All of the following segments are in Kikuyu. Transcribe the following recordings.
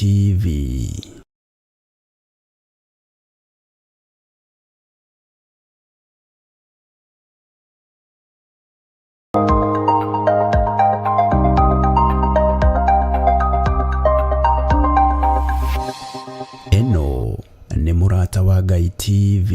TV. Ĩno nĩ Mũrata wa Ngai TV.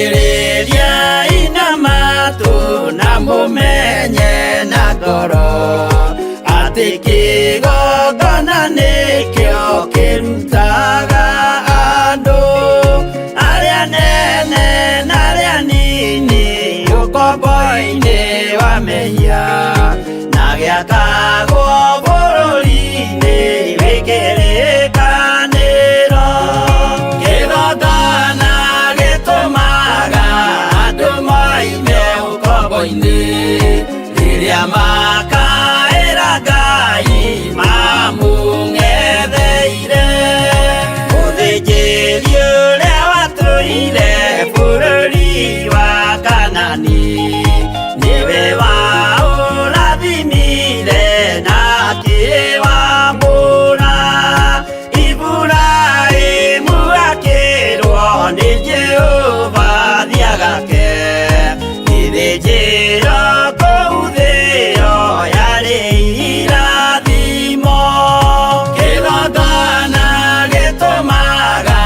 Thikĩrĩriai na matũ na mũmenye na ngoro atĩ kĩgongona nĩkĩo kĩrutaga andũ arĩa nene na arĩa nini ũkombo-inĩ wa mehia na gĩakagwo bũrũri-inĩ wĩ kĩrĩkanĩro. Kĩgongona gĩtũmaga andũ moime ũkombo-inĩ rĩrĩa makaĩra Ngai mamũng'etheire. Mũthĩnjĩri ũrĩa watũire bũrũri wa Kanani nĩwe waũrathimire na akĩwamũra. Iburahĩmu akĩrwo nĩ Jehova thiagake gĩthĩnjĩro kũu thĩo yarĩ irathimo. Kĩgongona gĩtũmaga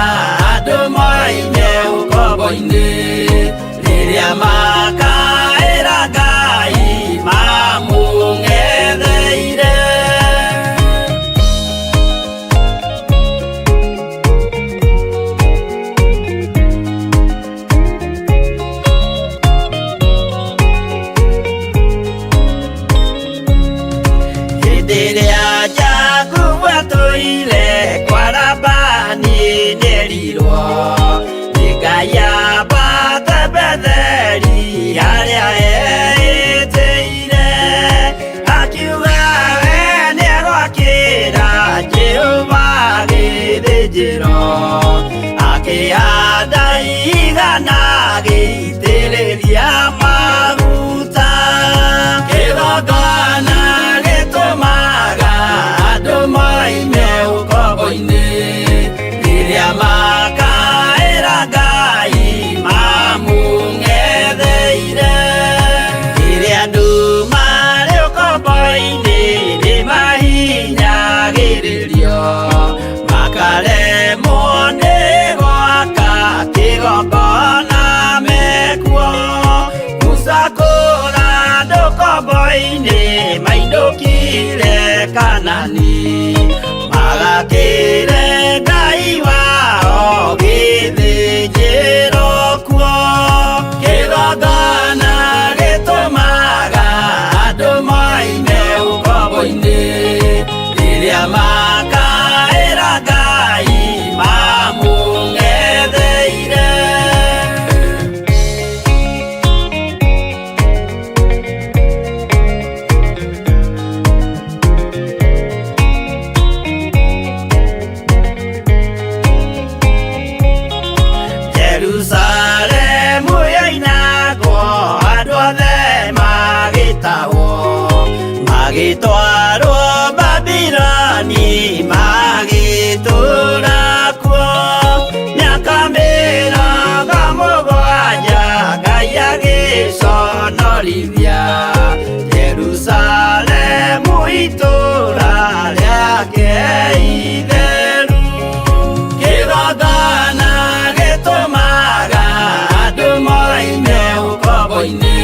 andũ moime ũkombo-inĩ rĩrĩa makaĩra Ngai mamũng'etheire. Hĩndĩ ĩrĩa Jakubu atũire kwa Labani nĩerirwo nĩ Ngai ambate Betheli harĩa eĩtĩire. Akiuga we nĩegwakĩra Jehova gĩthĩnjĩro, akĩhanda igana agĩitĩrĩria maguta. Kĩgongona gĩtũmaga andũ moime ũkombo-inĩ rĩrĩa makaĩra Ngai mamũng'etheire. Rĩrĩa andũ marĩ ũkombo-inĩ nĩmahinyagĩrĩrio makaremwo nĩ gwaka kĩgongona mekuo. Musa kũra andũ ũkombo-inĩ mainũkire Kanani magakĩre Ngai wao gĩthĩnjĩro kuo. Kĩgongona gĩtũmaga andũ moime ũkombo-inĩ rĩrĩa makaĩra Ngai mamũng'etheire. Jerusalemu yoinagwo andũ othe magĩtahwo magĩtwarwo Babiloni magĩtũũra kuo mĩaka 70 Ngai agĩconorithia Jerusalemu itũũra rĩake itheru. Kĩgongona gĩtũmaga andũ moime ũkombo-inĩ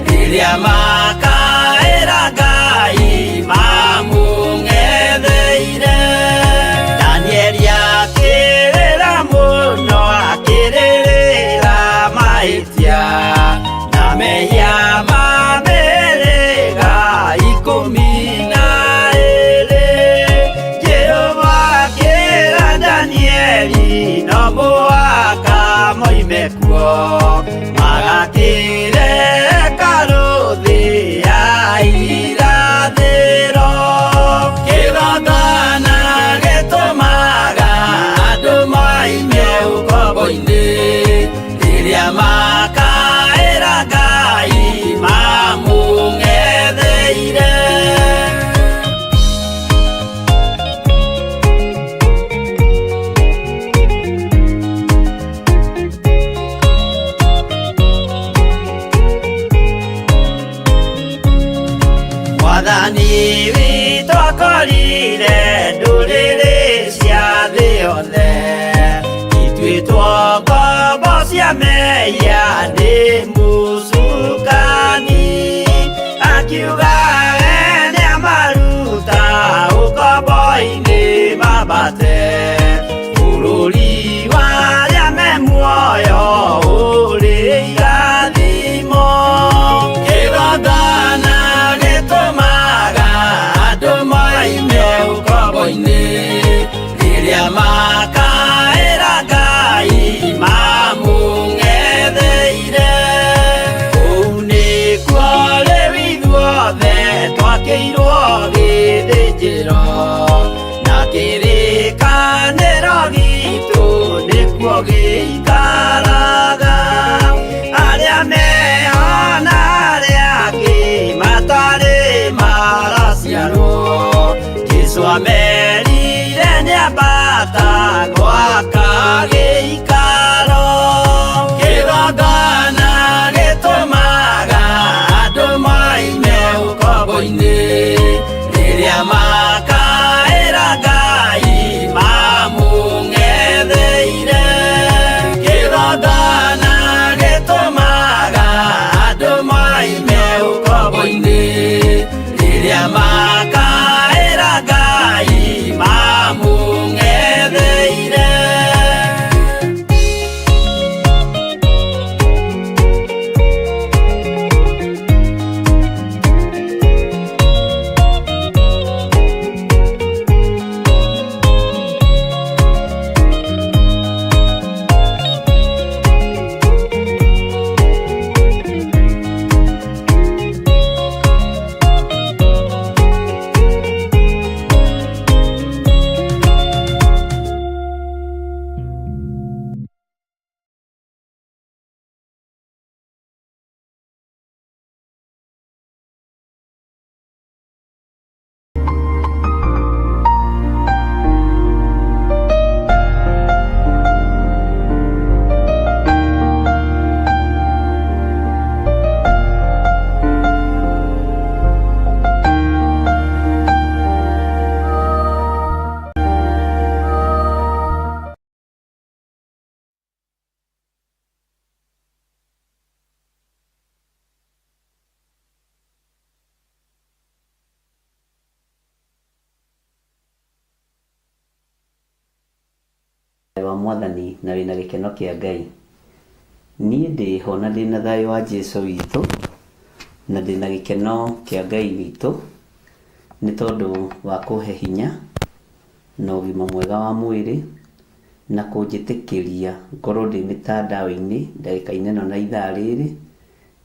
rĩrĩa makaĩra Ngai mamũng'etheire. Danieli akĩrĩra mũno akĩrĩrĩra mahĩtia na mehia ma mĩhĩrĩga 12. Jehova wa Mwathani na wĩna gĩkeno kĩa Ngai? Niĩ ndĩho na ndĩna thayũ wa Jesu witũ na ndĩna gĩkeno kĩa Ngai witũ nĩ tondũ wa kũhe hinya na ũgima mwega wa mwĩrĩ na kũnjĩtĩkĩria ngorwo ndĩ mĩtandao-inĩ ndagĩka-inĩ ĩno na ithaa rĩrĩ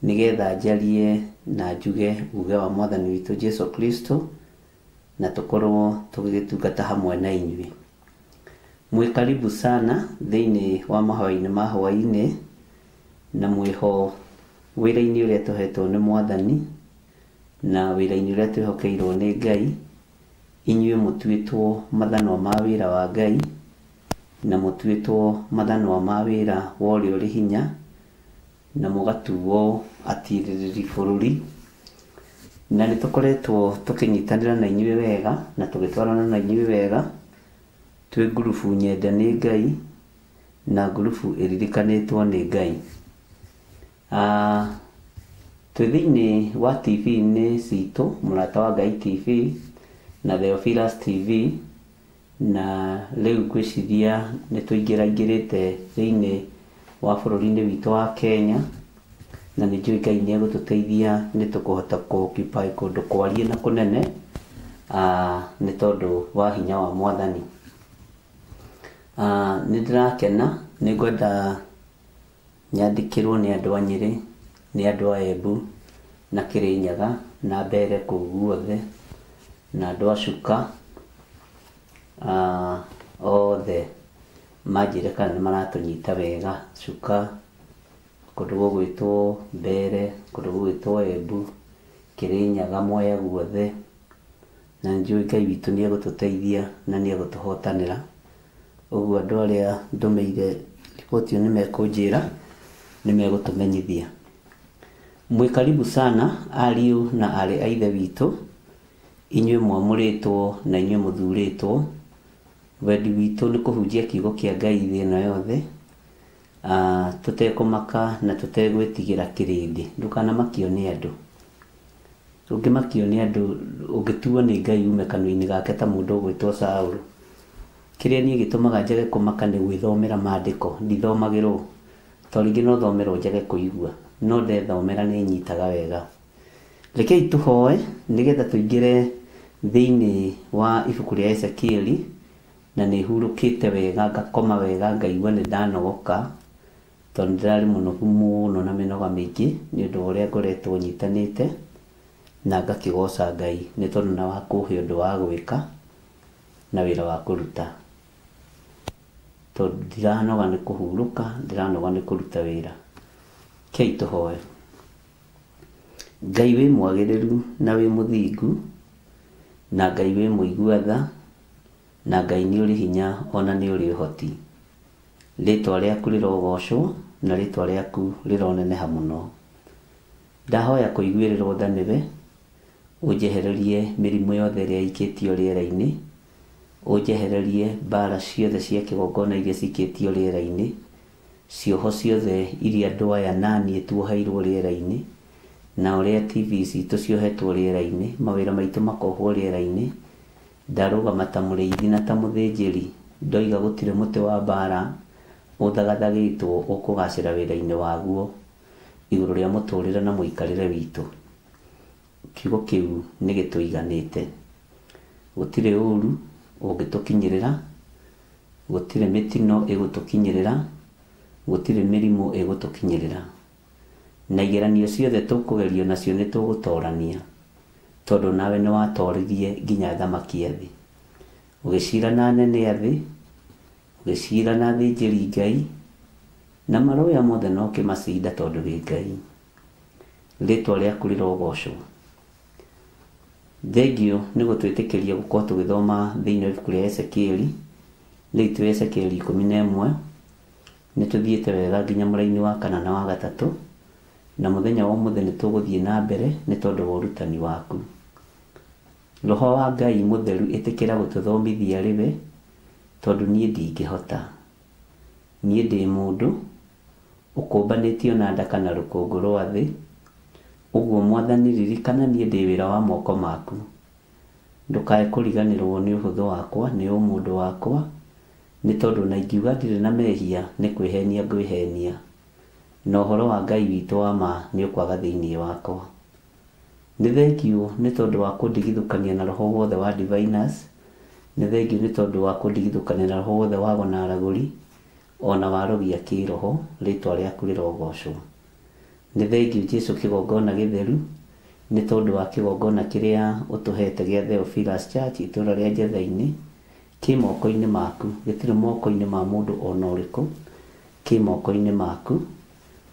nĩgetha njarie na njuge uge wa Mwathani witũ Jesu Kristo na tũkorwo tũgĩgĩtungata hamwe na inyuĩ. Mwĩ karibu sana thĩinĩ wa mahoya-inĩ ma hwaĩ-inĩ na mwĩho wĩra-inĩ ũrĩa tũhetwo nĩ Mwathani na wĩra-inĩ ũrĩa twĩhokeirwo nĩ Ngai. Inyuĩ mũtuĩtwo mathanwa ma wĩra wa Ngai na mũtuĩtwo mathanwa ma wĩra wa ũrĩa ũrĩ hinya na mũgatuo atirĩrĩri bũrũri. Na nĩ tũkoretwo tũkĩnyitanĩra na inyuĩ wega na tũgĩtwarana na inyuĩ wega twĩ ngurubu nyende nĩ Ngai na ngurubu ĩririkanĩtwo nĩ Ngai. Twĩ thĩinĩ wa TV-inĩ citũ, Mũrata wa Ngai TV na Theophilus TV, na rĩu ngwĩciria nĩ tũingĩraingĩrĩte thĩinĩ wa bũrũri-inĩ witũ wa Kenya, na nĩ njũĩ Ngai nĩ egũtũteithia nĩ tũkũhota kũ occupy kũndũ kwarie na kũnene nĩ tondũ wa hinya wa Mwathani. Nĩ ndĩrakena, nĩ ngwenda nyandĩkĩrwo nĩ andũ a Nyĩrĩ, nĩ andũ a Embu na Kĩrĩnyaga na Mbere kũu guothe na andũ a Chuka othe manjĩre kana nĩ maratũnyita wega. Chuka, kũndũ gũgwĩtwo Mbere, kũndũ gũgwĩtwo Embu, Kĩrĩnyaga, Mwea guothe, na nĩ njũĩ Ngai witũ nĩ egũtũteithia na nĩ egũtũhotanĩra. Ũguo andũ arĩa ndũmĩire riboti ĩyo nĩ mekũnjĩra, nĩ megũtũmenyithia. Mwĩ karibu sana ariũ na aarĩ a Ithe witũ, inyuĩ mwamũrĩtwo na inyuĩ mũthurĩtwo. Wendi witũ nĩ kũhunjia kiugo kĩa Ngai thĩ ĩno yothe, tũtekũmaka na tũtegwĩtigĩra kĩrĩndĩ. Ndũkanamakio nĩ andũ. Ũngĩmakio nĩ andũ, ũngĩtuo nĩ Ngai ume kanua-inĩ gake ta mũndũ ũgwĩtwo Saũlũ. Kĩrĩa niĩ gĩtũmaga njage kũmaka nĩ gwĩthomera maandĩko, ndithomagĩrwo. To rĩngĩ no thomerwo njage kũigua, no ndethomera nĩ nyitaga wega. Rekei tũhoe nĩgetha tũingĩre thĩinĩ wa ibuku rĩa Ezekieli, na nĩ hurũkĩte wega, ngakoma wega, ngaigua nĩ ndanogoka, tondũ nĩ ndĩrarĩ mũnogu mũno na mĩnoga mĩingĩ nĩ ũndũ wa ũrĩa ngoretwo nyitanĩte, na ngakĩgoca Ngai nĩ tondũ na wa kũhe ũndũ wa gwĩka na wĩra wa kũruta. Tondũ ndiranoga nĩ kũhurũka, ndĩranoga nĩ kũruta wĩra. Kei tũhoe. Ngai wĩ mwagĩrĩru na wĩ mũthingu, na Ngai wĩ mũigua tha, na Ngai nĩ ũrĩ hinya ona nĩ ũrĩ ũhoti. Rĩtwa rĩaku rĩrogocwo na rĩtwa rĩaku rĩroneneha mũno. Ndahoya kũiguĩrĩrwo tha nĩwe, ũnjehererie mĩrimũ yothe ĩrĩa ĩikĩtio rĩera-inĩ, ũnjehererie mbara ciothe cia kĩgongona iria cikĩtio rĩera-inĩ, cioho ciothe iria andũ aya na niĩ tuoheirwo rĩera-inĩ, na ũrĩa TV citũ ciohetwo rĩera-inĩ, mawĩra maitũ makohwo rĩera-inĩ. Ndarũgama ta mũrĩithi na ta mũthĩnjĩri, ndoiga gũtirĩ mũtĩ wa mbara ũthagathagĩtwo ũkũgacĩra wĩra-inĩ waguo igũrũ rĩa mũtũrĩre na mũikarĩre witũ. Kiugo kĩu nĩ gĩtũiganĩte. Gũtirĩ ũru ũngĩtũkinyĩrĩra, gũtirĩ mĩtino ĩgũtũkinyĩrĩra, gũtirĩ mĩrimũ ĩgũtũkinyĩrĩra. Na igeranio ciothe tũkũgerio nacio nĩ tũgũtorania, tondũ nawe nĩ watoririe nginya thamaki a thĩ. Ũgĩcira na anene a thĩ, ũgĩcira na athĩnjĩri Ngai, na marũya mothe na ũkĩmacinda tondũ wĩ Ngai. Rĩtwa rĩaku rĩrogocwo. Thengio nĩ gũtwĩtĩkĩria gũkorwo tũgĩthoma thĩinĩ wa ibuku rĩa Ezekieli. Rĩu twĩ Ezekieli 11, nĩ tũthiĩte wega nginya mũraini wa kana na wa gatatũ, na mũthenya wa ũmũthĩ nĩ tũgũthiĩ na mbere nĩ tondũ wa ũrutani waku. Roho wa Ngai mũtheru ĩtĩkĩra gũtũthomithia rĩwe, tondũ niĩ ndingĩhota. Niĩ ndĩ mũndũ ũkũmbanĩtio na ndaka na rũkũngũ rwa thĩ. Ũguo Mwathani ririkana niĩ ndĩ wĩra wa moko maku. Ndũkae kũriganĩrwo nĩ ũhũthũ wakwa, nĩ ũmũndũ wakwa, Nĩ tondũ ona ingiuga ndirĩ na mehia nĩ kwĩhenia ngwĩhenia, na ũhoro wa Ngai witũ wa ma nĩ ũkwaga thĩinĩ wakwa. Nĩ thengiũ nĩ tondũ wa kũndigithũkania na roho wothe wa diviners, nĩ thengiũ nĩ tondũ wa kũndigithũkania na roho wothe wa ago na aragũri, ona wa arogi a kĩroho, rĩtwa rĩaku rĩrogocwo. Nĩ thengiũ Jesu kĩgongona gĩtheru, nĩ tondũ wa kĩgongona kĩrĩa ũtũhete gĩa Theophilus Church itũra rĩa Njetha-inĩ, kĩ moko-inĩ maku, gĩtirĩ moko-inĩ ma mũndũ ona ũrĩkũ, kĩ moko-inĩ maku,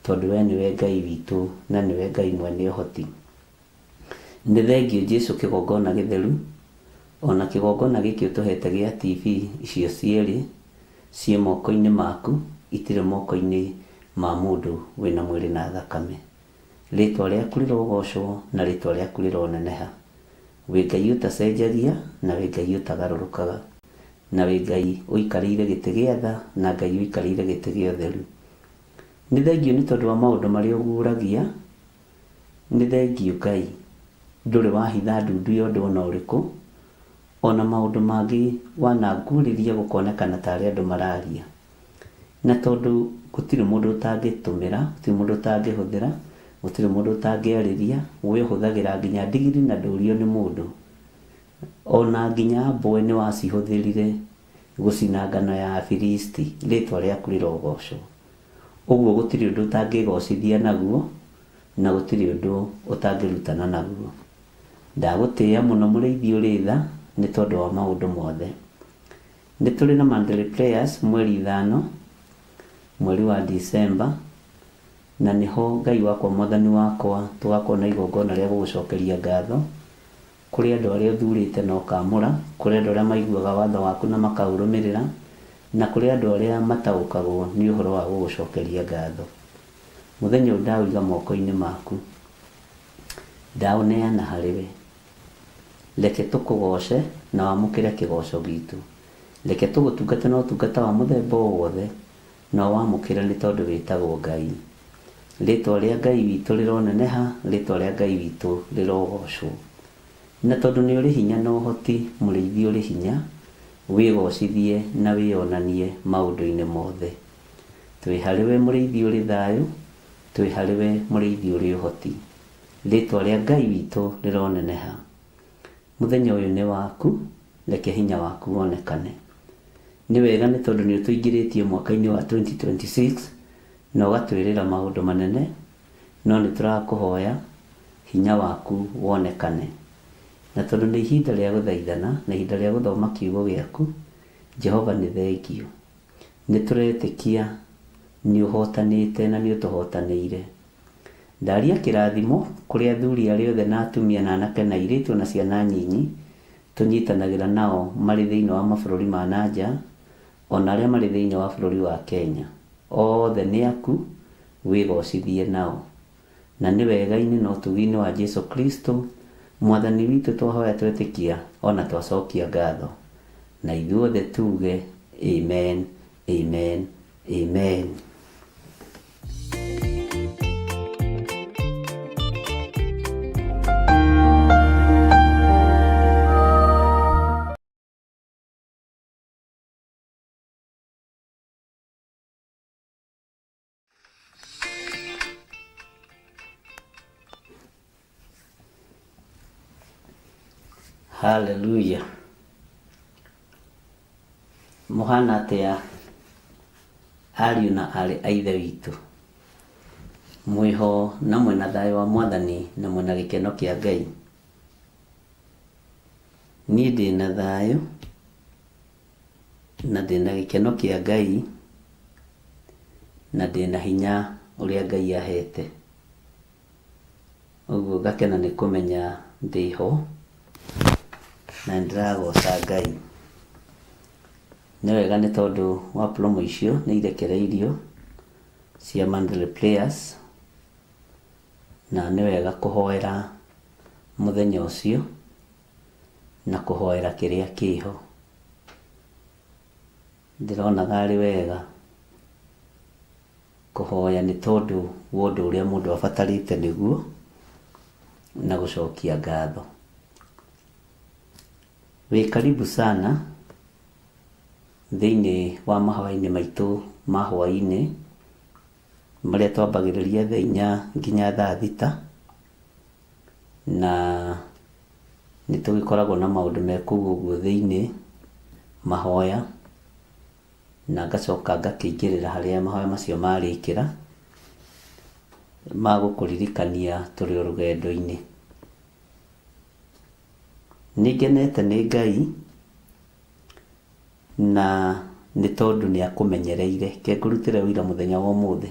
tondũ we nĩwe Ngai witũ na nĩwe Ngai mwene ũhoti. Nĩ thengiũ Jesu kĩgongona gĩtheru, ona kĩgongona gĩkĩ ũtũhete gĩa TV icio cierĩ, ciĩ moko-inĩ maku, itirĩ moko-inĩ ma mũndũ wĩna mwĩrĩ na thakame. Rĩtwa rĩaku rĩrogocwo na rĩtwa rĩaku rĩroneneha. Wĩ Ngai ũtacenjagia na wĩ Ngai ũtagarũrũkaga, na wĩ Ngai ũikarĩire gĩtĩ gĩa tha na Ngai ũikarĩire gĩtĩ gĩa ũtheru. Nĩ thengiũ nĩ tondũ wa maũndũ marĩa ũguũragia, nĩ thengiũ Ngai, ndũrĩ wahitha ndundu ya ũndũ ona ũrĩkũ, ona maũndũ mangĩ wananguũrĩria gũkonekana tarĩ andũ mararia. Na tondũ gũtirĩ mũndũ ũtangĩtũmĩra, gũtirĩ mũndũ ũtangĩhũthĩra, gũtirĩ mũndũ ũtangĩarĩria, we ũhũthagĩra nginya ndigiri na ndũrio nĩ mũndũ. Ona nginya mbwe nĩ wacihũthĩrire gũcina ngano ya Afilisti, rĩtwa rĩaku rĩrogocwo. Ũguo gũtirĩ ũndũ ũtangĩgocithia naguo, na gũtirĩ ũndũ ũtangĩrutana naguo. Ndagũtĩĩa mũno mũrĩithi ũrĩ tha, nĩ tondũ wa maũndũ mothe. Nĩ tũrĩ na monthly prayers mweri ithano, mweri wa December, na nĩho Ngai wakwa mwathani wakwa tũgakorwo na igongona rĩa gũgũcokeria ngatho, kũrĩ andũ arĩa ũthurĩte na ũkaamũra, kũrĩ andũ arĩa maiguaga watho waku na makaũrũmĩrĩra, na kũrĩ andũ arĩa mataũkagwo nĩ ũhoro wa gũgũcokeria ngatho. Mũthenya ũyũ ndaũiga moko-inĩ maku, ndaũneana harĩ we. Reke tũkũgoce na wamũkĩre kĩgoco gitũ. Reke tũgũtungate na ũtungata wa mũthemba o wothe, na ũwamũkĩre nĩ tondũ wĩtagwo Ngai. Rĩtwa rĩa Ngai witũ rĩroneneha, rĩtwa rĩa Ngai witũ rĩrogocwo. Na tondũ nĩ ũrĩ hinya na ũhoti, mũrĩithi ũrĩ hinya, wĩgocithie na wĩonanie maũndũ-inĩ mothe. Twĩ harĩ we mũrĩithi ũrĩ thayũ, twĩ harĩ we mũrĩithi ũrĩ ũhoti. Rĩtwa rĩa Ngai witũ rĩroneneha. Mũthenya ũyũ nĩ waku, reke hinya waku wonekane. Nĩ wega nĩ tondũ nĩ ũtũingĩrĩtie mwaka-inĩ wa 2026 na ũgatwĩrĩra maũndũ manene, no nĩ tũrakũhoya hinya waku wonekane. Na tondũ nĩ ihinda rĩa gũthaithana na ihinda rĩa gũthoma kiugo gĩaku, Jehova nĩ thengiũ. Nĩ tũretĩkia nĩ ũhotanĩte na nĩ ũtũhotanĩire. Ndaria kĩrathimo kũrĩ athuri arĩa othe na atumia na anake na airĩtu na ciana nyinyi tũnyitanagĩra nao marĩ thĩinĩ wa mabũrũri ma na nja, ona arĩa marĩ thĩinĩ wa bũrũri wa Kenya. Othe nĩ aku, wĩgocithie nao. Na nĩ wega-inĩ na ũtugi-inĩ wa Jesu Kristo, Mwathani witũ twahoya twetĩkia ona twacokia ngatho. Na ithuothe tuge amen, amen, amen. Hallelujah. Mũhana atĩa ariũ na aarĩ a Ithe witũ? Mwĩho na mwĩna thayũ wa Mwathani na mwĩna gĩkeno kĩa Ngai. Niĩ ndĩna thayũ na ndĩna gĩkeno kĩa Ngai na ndĩna hinya ũrĩa Ngai ahete. Ũguo ngakena nĩ kũmenya ndĩho na nĩndĩragoca Ngai. Nĩ wega nĩ tondũ wa promo icio nĩ irekereirio cia monthly prayers na nĩ wega kũhoera mũthenya ũcio na kũhoera kĩrĩa kĩho. Ndĩronaga arĩ wega kũhoya nĩ tondũ wa ũndũ ũrĩa mũndũ abatarĩte nĩguo na gũcokia ngatho. Wĩ karibu sana Thĩinĩ wa mahoya-inĩ maitũ ma hwaĩ-inĩ marĩa twambagĩrĩria thaa inya nginya thaa thita, na nĩ tũgĩkoragwo na maũndũ me kũu ũguo thĩinĩ, mahoya, na ngacoka ngakĩingĩrĩra harĩa mahoya macio marĩkĩra, ma gũkũririkania tũrĩ o rũgendo-inĩ. Nĩ ngenete nĩ Ngai na nĩ tondũ nĩ akũmenyereire. Reke ngũrutĩre ũira mũthenya wa ũmũthĩ.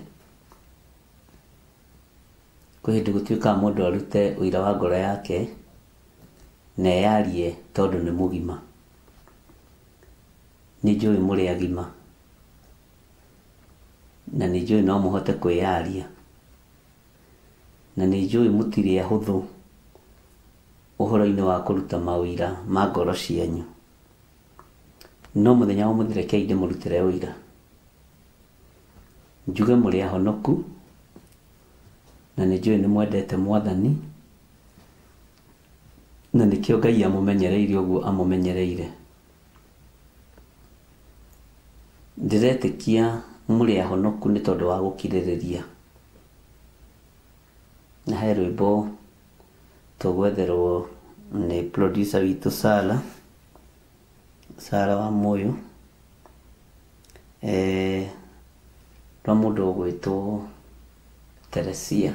Kwĩ hĩndĩ gũtuĩkaga mũndũ arute ũira wa ngoro yake na eyarie tondũ nĩ mũgima. Nĩ njũĩ mũrĩ agima na nĩ njũĩ no mũhote kwĩyaria na nĩ njũĩ mũtirĩ ahũthũ ũhoro-inĩ wa kũruta maũira ma ngoro cianyu. No mũthenya wa ũmũthĩ rekei ndĩmũrutĩre ũira. Njuge mũrĩ ahonoku na nĩ njũĩ nĩ mwendete Mwathani na nĩkĩo Ngai amũmenyereire ũguo amũmenyereire. Ndĩretĩkia mũrĩ ahonoku nĩ tondũ wa gũkirĩrĩria. Na he rwĩmbo tũgwetherwo nĩ producer witũ Sara, Sara wa Mũyũ, rwa mũndũ ũgwĩtwo Teresia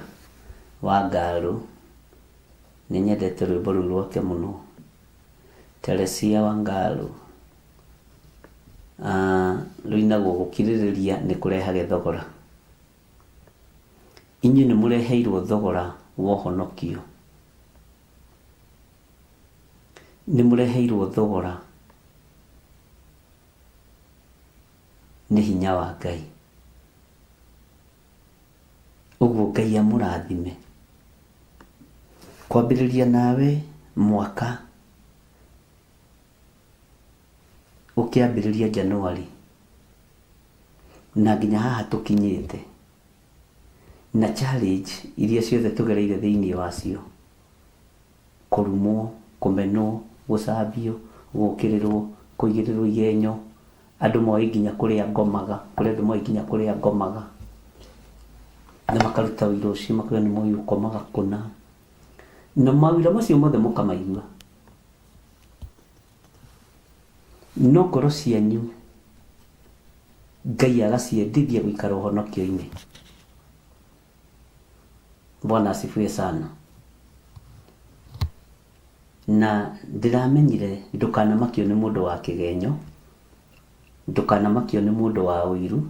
wa Ngarũ. Nĩ nyendete rwĩmbo rũu rwake mũno. Teresia wa Ngarũ. Rũinagwo gũkirĩrĩria nĩ kũrehage thogora. Inyuĩ nĩ mũreheirwo thogora wa ũhonokio. Nĩ mũreheirwo thogora nĩ hinya wa Ngai. Ũguo Ngai amũrathime. Kwambĩrĩria nawe mwaka ũkĩambĩrĩria January na nginya haha tũkinyĩte na challenge iria ciothe tũgereire thĩinĩ wacio, kũrumwo, kũmenwo, gũcambio, gũkĩrĩrwo, kũigĩrĩrwo igenyo, andũ moĩ nginya kũrĩa ngomaga, kũrĩ andũ moĩ nginya kũrĩa ngomaga, na makaruta ũira ũcio makauga nĩ moĩ ũkomaga kũna, na mawĩra macio mothe mũkamaigua. No ngoro cianyu Ngai agaciendithia gũikara ũhonokio-inĩ. Bwana asifiwe sana. Na ndĩramenyire ndũkanamakio nĩ mũndũ wa kĩgenyo, ndũkanamakio nĩ mũndũ wa ũiru,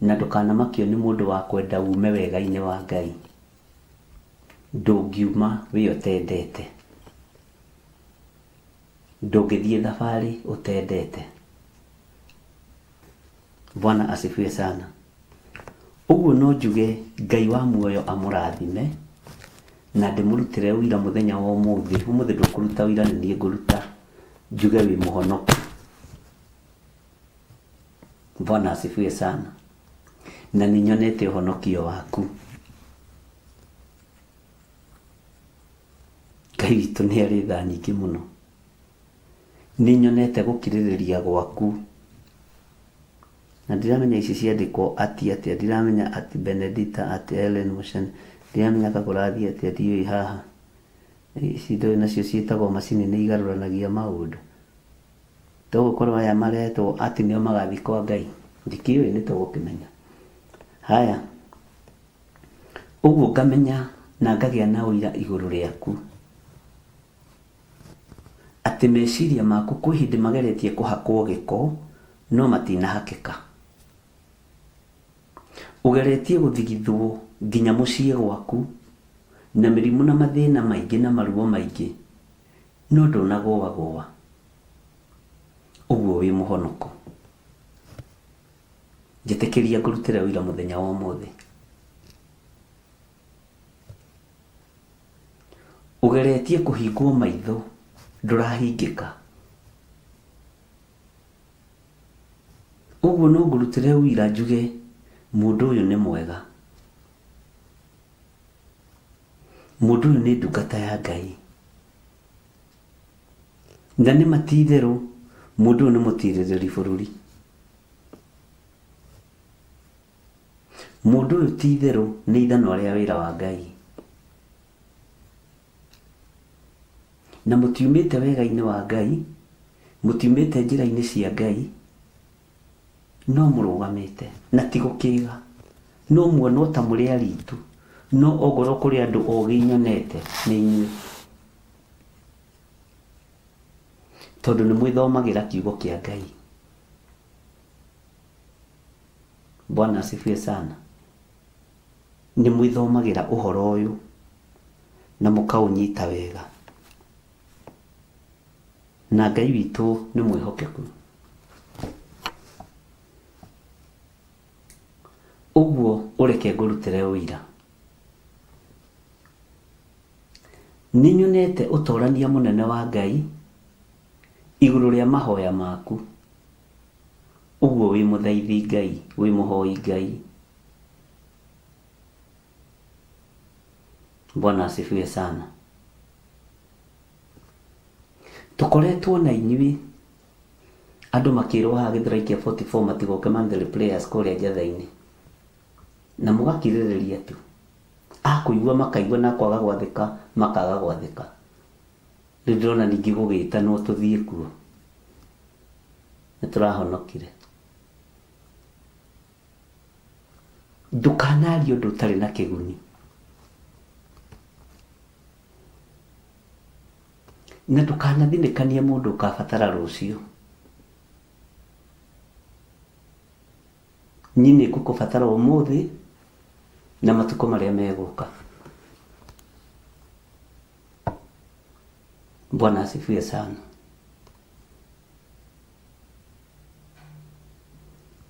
na ndũkanamakio nĩ mũndũ wa kwenda ume wega-inĩ wa Ngai. Ndũngiuma wĩ ũtendete. Ndũngĩthiĩ thabarĩ ũtendete. Bwana asifiwe sana. Ũguo no njuge Ngai wa muoyo amũrathime na ndĩmũrutĩre ũira mũthenya wa ũmũthĩ. Ũmũthĩ ndũkũruta ũira nĩ niĩ ngũruta njuge wĩ mũhonoku. Bwana asifiwe sana. Na nĩ nyonete ũhonokio waku. Ngai witũ nĩ arĩ tha nyingĩ mũno. Nĩ nyonete gũkirĩrĩria gwaku. Na ndiramenya ici ciandĩkwo ati atĩa, ndiramenya ati Benedita, ati Ellen Muchene, ndiramenya ka kũrathiĩ atĩa, ndiũĩ haha. Ici ndũĩ nacio ciĩtagwo macini nĩ igarũranagia maũndũ. Togũkorwo aya maretwo atĩ nĩo magathiĩ kwa Ngai. Ndikĩũĩ nĩ tũgũkĩmenya. Haya. Ũguo ngamenya na ngagĩa na ũira igũrũ rĩaku. Atĩ meciria maku kwĩ hĩndĩ mageretie kũhakwo gĩko no matinahakĩka. Ũgeretie gũthigithwo nginya mũciĩ gwaku na mĩrimũ na mathĩna maingĩ na maruo maingĩ no ndũnagũagũa. Ũguo wĩ mũhonoku. Njĩtĩkĩria ngũrutĩre ũira mũthenya wa ũmũthĩ. Ũgeretie kũhingwo maitho ndũrahingĩka. Ũguo no ngũrutĩre ũira njuge mũndũ ũyũ nĩ mwega. Mũndũ ũyũ nĩ ndungata ya Ngai. Na nĩ ma ti itherũ Mũndũ ũyũ nĩ mũtirĩrĩri bũrũri. Mũndũ ũyũ ti itherũ nĩ ithanwa rĩa wĩra wa Ngai. Na mũtiumĩte wega-inĩ wa Ngai, mũtiumĩte njĩra-inĩ cia Ngai, no mũrũgamĩte na ti gũkĩga. No muonwo ta mũrĩ aritu, no ongorwo kũrĩ andũ ogĩ nyonete nĩ inyuĩ. Tondũ nĩ mwĩthomagĩra kiugo kĩa Ngai. Bwana asifiwe sana. Nĩ mwĩthomagĩra ũhoro ũyũ na mũkaũnyita wega. Na Ngai witũ nĩ mwĩhokeku. Ũguo ũreke ngũrutĩre ũira. Nĩ nyonete ũtorania mũnene wa Ngai igũrũ rĩa mahoya maku. Ũguo wĩ mũthaithi Ngai, wĩ mũhoi Ngai. Bwana asifiwe sana. Tũkoretwo na inyuĩ andũ makĩrwo haha Gĩthũrai kĩa 44 matigoke monthly prayers kũrĩa Njatha-inĩ. Na mũgakirĩrĩria tu. Akũigua makaigua na akwaga gwathĩka makaga gwathĩka. Rĩu ndĩrona ningĩ gũgĩtanwo tũthiĩ kuo. Nĩ tũrahonokire. Ndũkanarie ũndũ ũtarĩ na kĩguni. Na ndũkanathinĩkanie mũndũ ũkabatara rũciũ. Niĩ nĩ ngũkũbatara ũmũthĩ na matukũ marĩa megũka. Bwana asifiwe sana.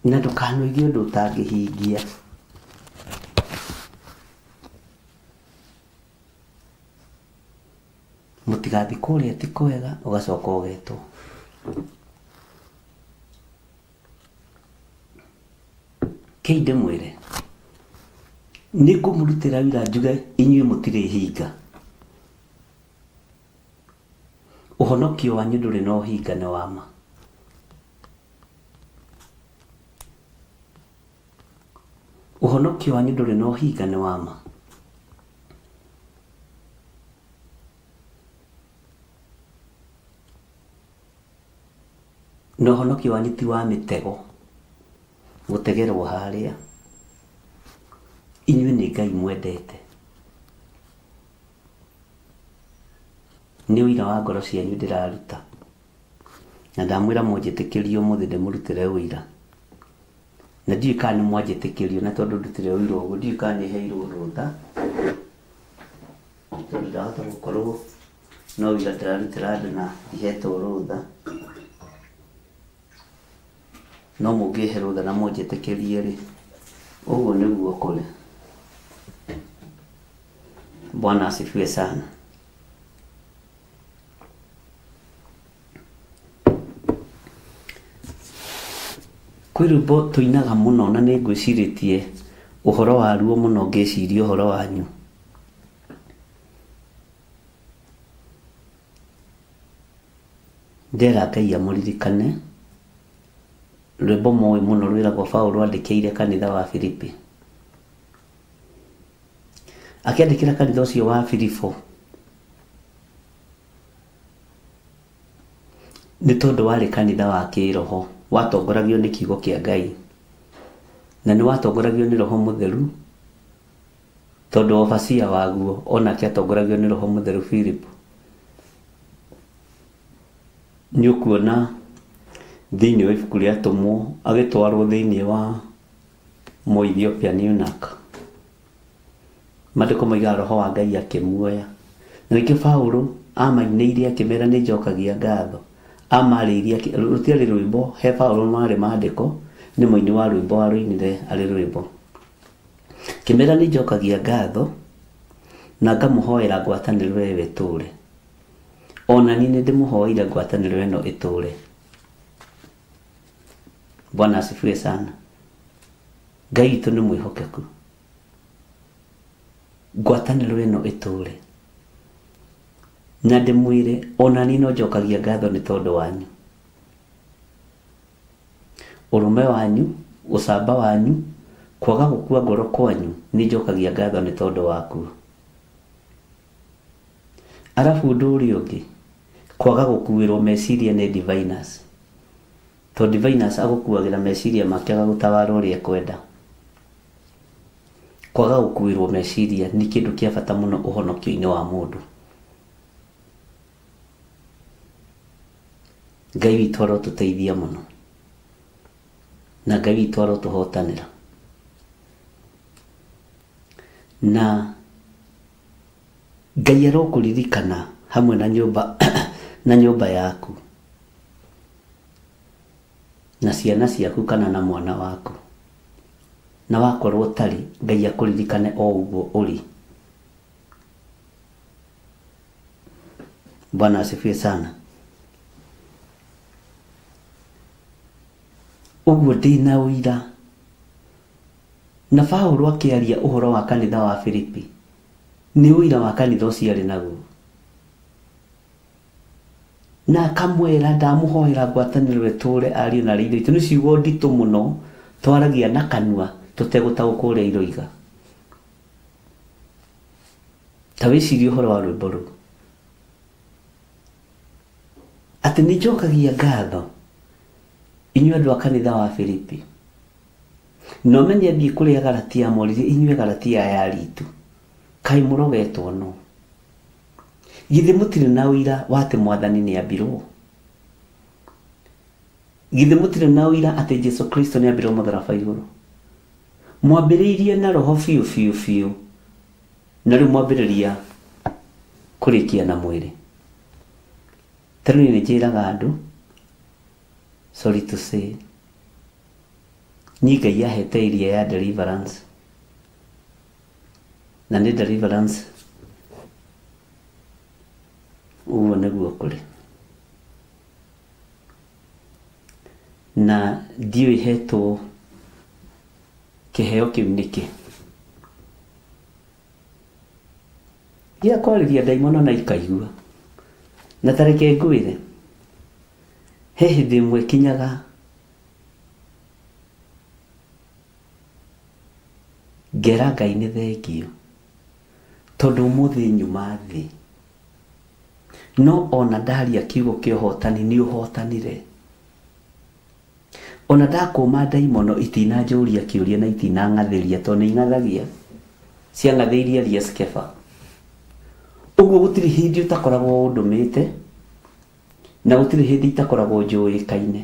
Na ndũkanoige ũndũ ũtangĩhingia. Mũtigathiĩ kũrĩa ti kwega ũgacoka ũgetwo. Kei ndĩmwĩre, nĩ ngũmũrutĩra wĩra njuge inyuĩ mũtirĩ hinga. Ũhonokio wanyu ndũrĩ na ũhinga nĩ wa ma. Ũhonokio wanyu ndũrĩ na ũhinga nĩ wa ma. Na ũhonokio wanyu ti wa mĩtego gũtegerwo harĩa. Inyuĩ nĩ Ngai mwendete. Nĩ ũira wa ngoro cianyu ndĩraruta. Na ndamwĩra mũnjĩtĩkĩrie ũmũthĩ ndĩmũrutĩre ũira. Na ndiũĩ kana nĩ mwanjĩtĩkĩrio na tondũ ndutire ũira ũguo ndiũĩ kana nĩ heirwo rũtha. Tondũ ndahota gũkorwo no ũira ndĩrarutĩra andũ na ndihetwo rũtha. No mũngĩhe rũtha na mũnjĩtĩkĩrie rĩ, ũguo nĩguo kũrĩ. Bwana asifiwe sana. Kwĩ rwĩmbo tũinaga mũno na nĩ ngwĩcirĩtie ũhoro waruo mũno ngĩciria ũhoro wanyu. Ndera Ngai amũririkane. Rwĩmbo mũĩ mũno rwĩragwo Paũlũ andĩkĩire kanitha wa Filipi. Akĩandĩkĩra kanitha ũcio wa Filipo nĩ tondũ warĩ kanitha wa kĩroho watongoragio nĩ kiugo kĩa Ngai na nĩ watongoragio nĩ Roho Mũtheru tondũ obacia waguo onake atongoragio nĩ Roho Mũtheru Philip. Nĩ ũkuona thĩinĩ wa ibuku rĩa Atũmwo agĩtwarwo thĩinĩ wa Mũethiopia eunuch. Maandĩko moigaga Roho wa Ngai akĩmuoya. Na nĩkĩo Paulo amainĩire akĩmera nĩ njokagia ngatho. Amarĩirie, rũtiarĩ rwĩmbo, he Paulo marĩ maandĩko, nĩ mũini wa rwĩmbo warũinire arĩ rwĩmbo. Kĩmera nĩ njokagia ngatho na ngamũhoera ngwatanĩro ĩyo ĩtũre. Ona niĩ nĩ ndĩmũhoeire ngwatanĩro ĩno ĩtũre. Bwana asifiwe sana. Ngai witũ nĩ mwĩhokeku. Ngwatanĩro ĩno ĩtũre. Na ndĩmwĩre ona niĩ no njokagia ngatho nĩ tondũ wanyu. Ũrũme wanyu, ũcamba wanyu, kwaga gũkua ngoro kwanyu, nĩ njokagia ngatho nĩ tondũ wakuo. Arabu ũndũ ũrĩa ũngĩ, kwaga gũkuĩrwo meciria nĩ diviners. Tondũ diviners agũkuagĩra meciria make agagũtawara ũrĩa ekwenda. Kwaga gũkuĩrwo meciria nĩ kĩndũ kĩa bata mũno ũhonokio-inĩ wa mũndũ. Ngai witũ arotũteithia mũno. Na Ngai witũ arotũhotanĩra. Na Ngai arokũririkana hamwe na nyũmba na nyũmba yaku na ciana ciaku kana na mwana waku. Na wakorwo ũtarĩ, Ngai akũririkane o ũguo ũrĩ. Bwana asifiwe sana. Ũguo ndĩna ũira. Na Paulo akĩaria ũhoro wa kanitha wa Filipi, nĩ ũira wa kanitha ũcio arĩ naguo. Na akamwĩra ndamũhoera ngwatanĩro ĩtũũre ariũ na aarĩ a Ithe witũ. Nĩ ciugo nditũ mũno twaragia na kanua tũtegũtaũkwo ũrĩa iroiga. Ta wĩcirie ũhoro wa rwĩmbo rũu. Atĩ nĩ njokagia ngatho inyuĩ andũ a kanitha wa Filipi. Na ũmenye thiĩ kũrĩ Agalatia moririe inyuĩ Agalatia aya aritu, kaĩ mũrogetwo nũ? Githĩ mũtirĩ na ũira wa atĩ Mwathani nĩ ambirwo? Githĩ mũtirĩ na ũira atĩ Jesu Kristo nĩ ambirwo mũtharaba igũrũ? Mwambĩrĩirie na roho biũ biũ biũ, na rĩu mwambĩrĩria kũrĩkia na mwĩrĩ. Ta rĩu niĩ nĩ njĩraga andũ, sorry to say, niĩ Ngai ahete area ya deliverance, na nĩ deliverance ũguo nĩguo kũrĩ. Na ndiũĩ hetwo kĩheo kĩu nĩkĩ. Gĩa kwarĩria ndaimono na ikaigua. Na ta reke ngwĩre, he hĩndĩ ĩmwe kinyaga ngera Ngai nĩ thengiũ tondũ ũmũthĩ nyuma thĩ. No ona ndaria kiugo kĩa ũhotani nĩ ũhotanire. Ona ndakũma ndaimono itinanjũria kĩũria na itinang'athĩria tondũ nĩ ing'athagia. Ciang'athĩirie Elias Kefa. Ũguo gũtirĩ hĩndĩ ũtakoragwo ũndũmĩte na gũtirĩ hĩndĩ itakoragwo njũĩkaine.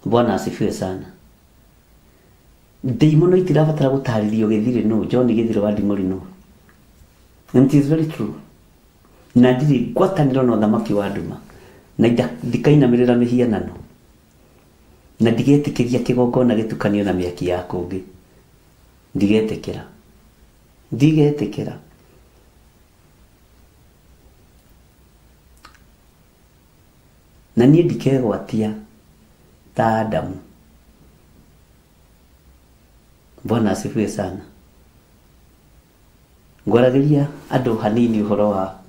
Bwana asifiwe sana. Ndaimono itirabatara gũtarĩrio gĩthirĩ nũ, John Gĩthirĩ wa Nding'ũri nũ. And it is very true. Na ndirĩ ngwatanĩro na ũthamaki wa nduma. Na ndikainamĩrĩra mĩhianano. Na ndigetĩkĩria kĩgongona gĩtukanio na mĩaki ya kũngĩ. Ndigetĩkĩra. Ndigetĩkĩra. Na niĩ ndikegwatia ta Adamu. Bwana asifiwe sana. Ngwaragĩria andũ hanini ũhoro wa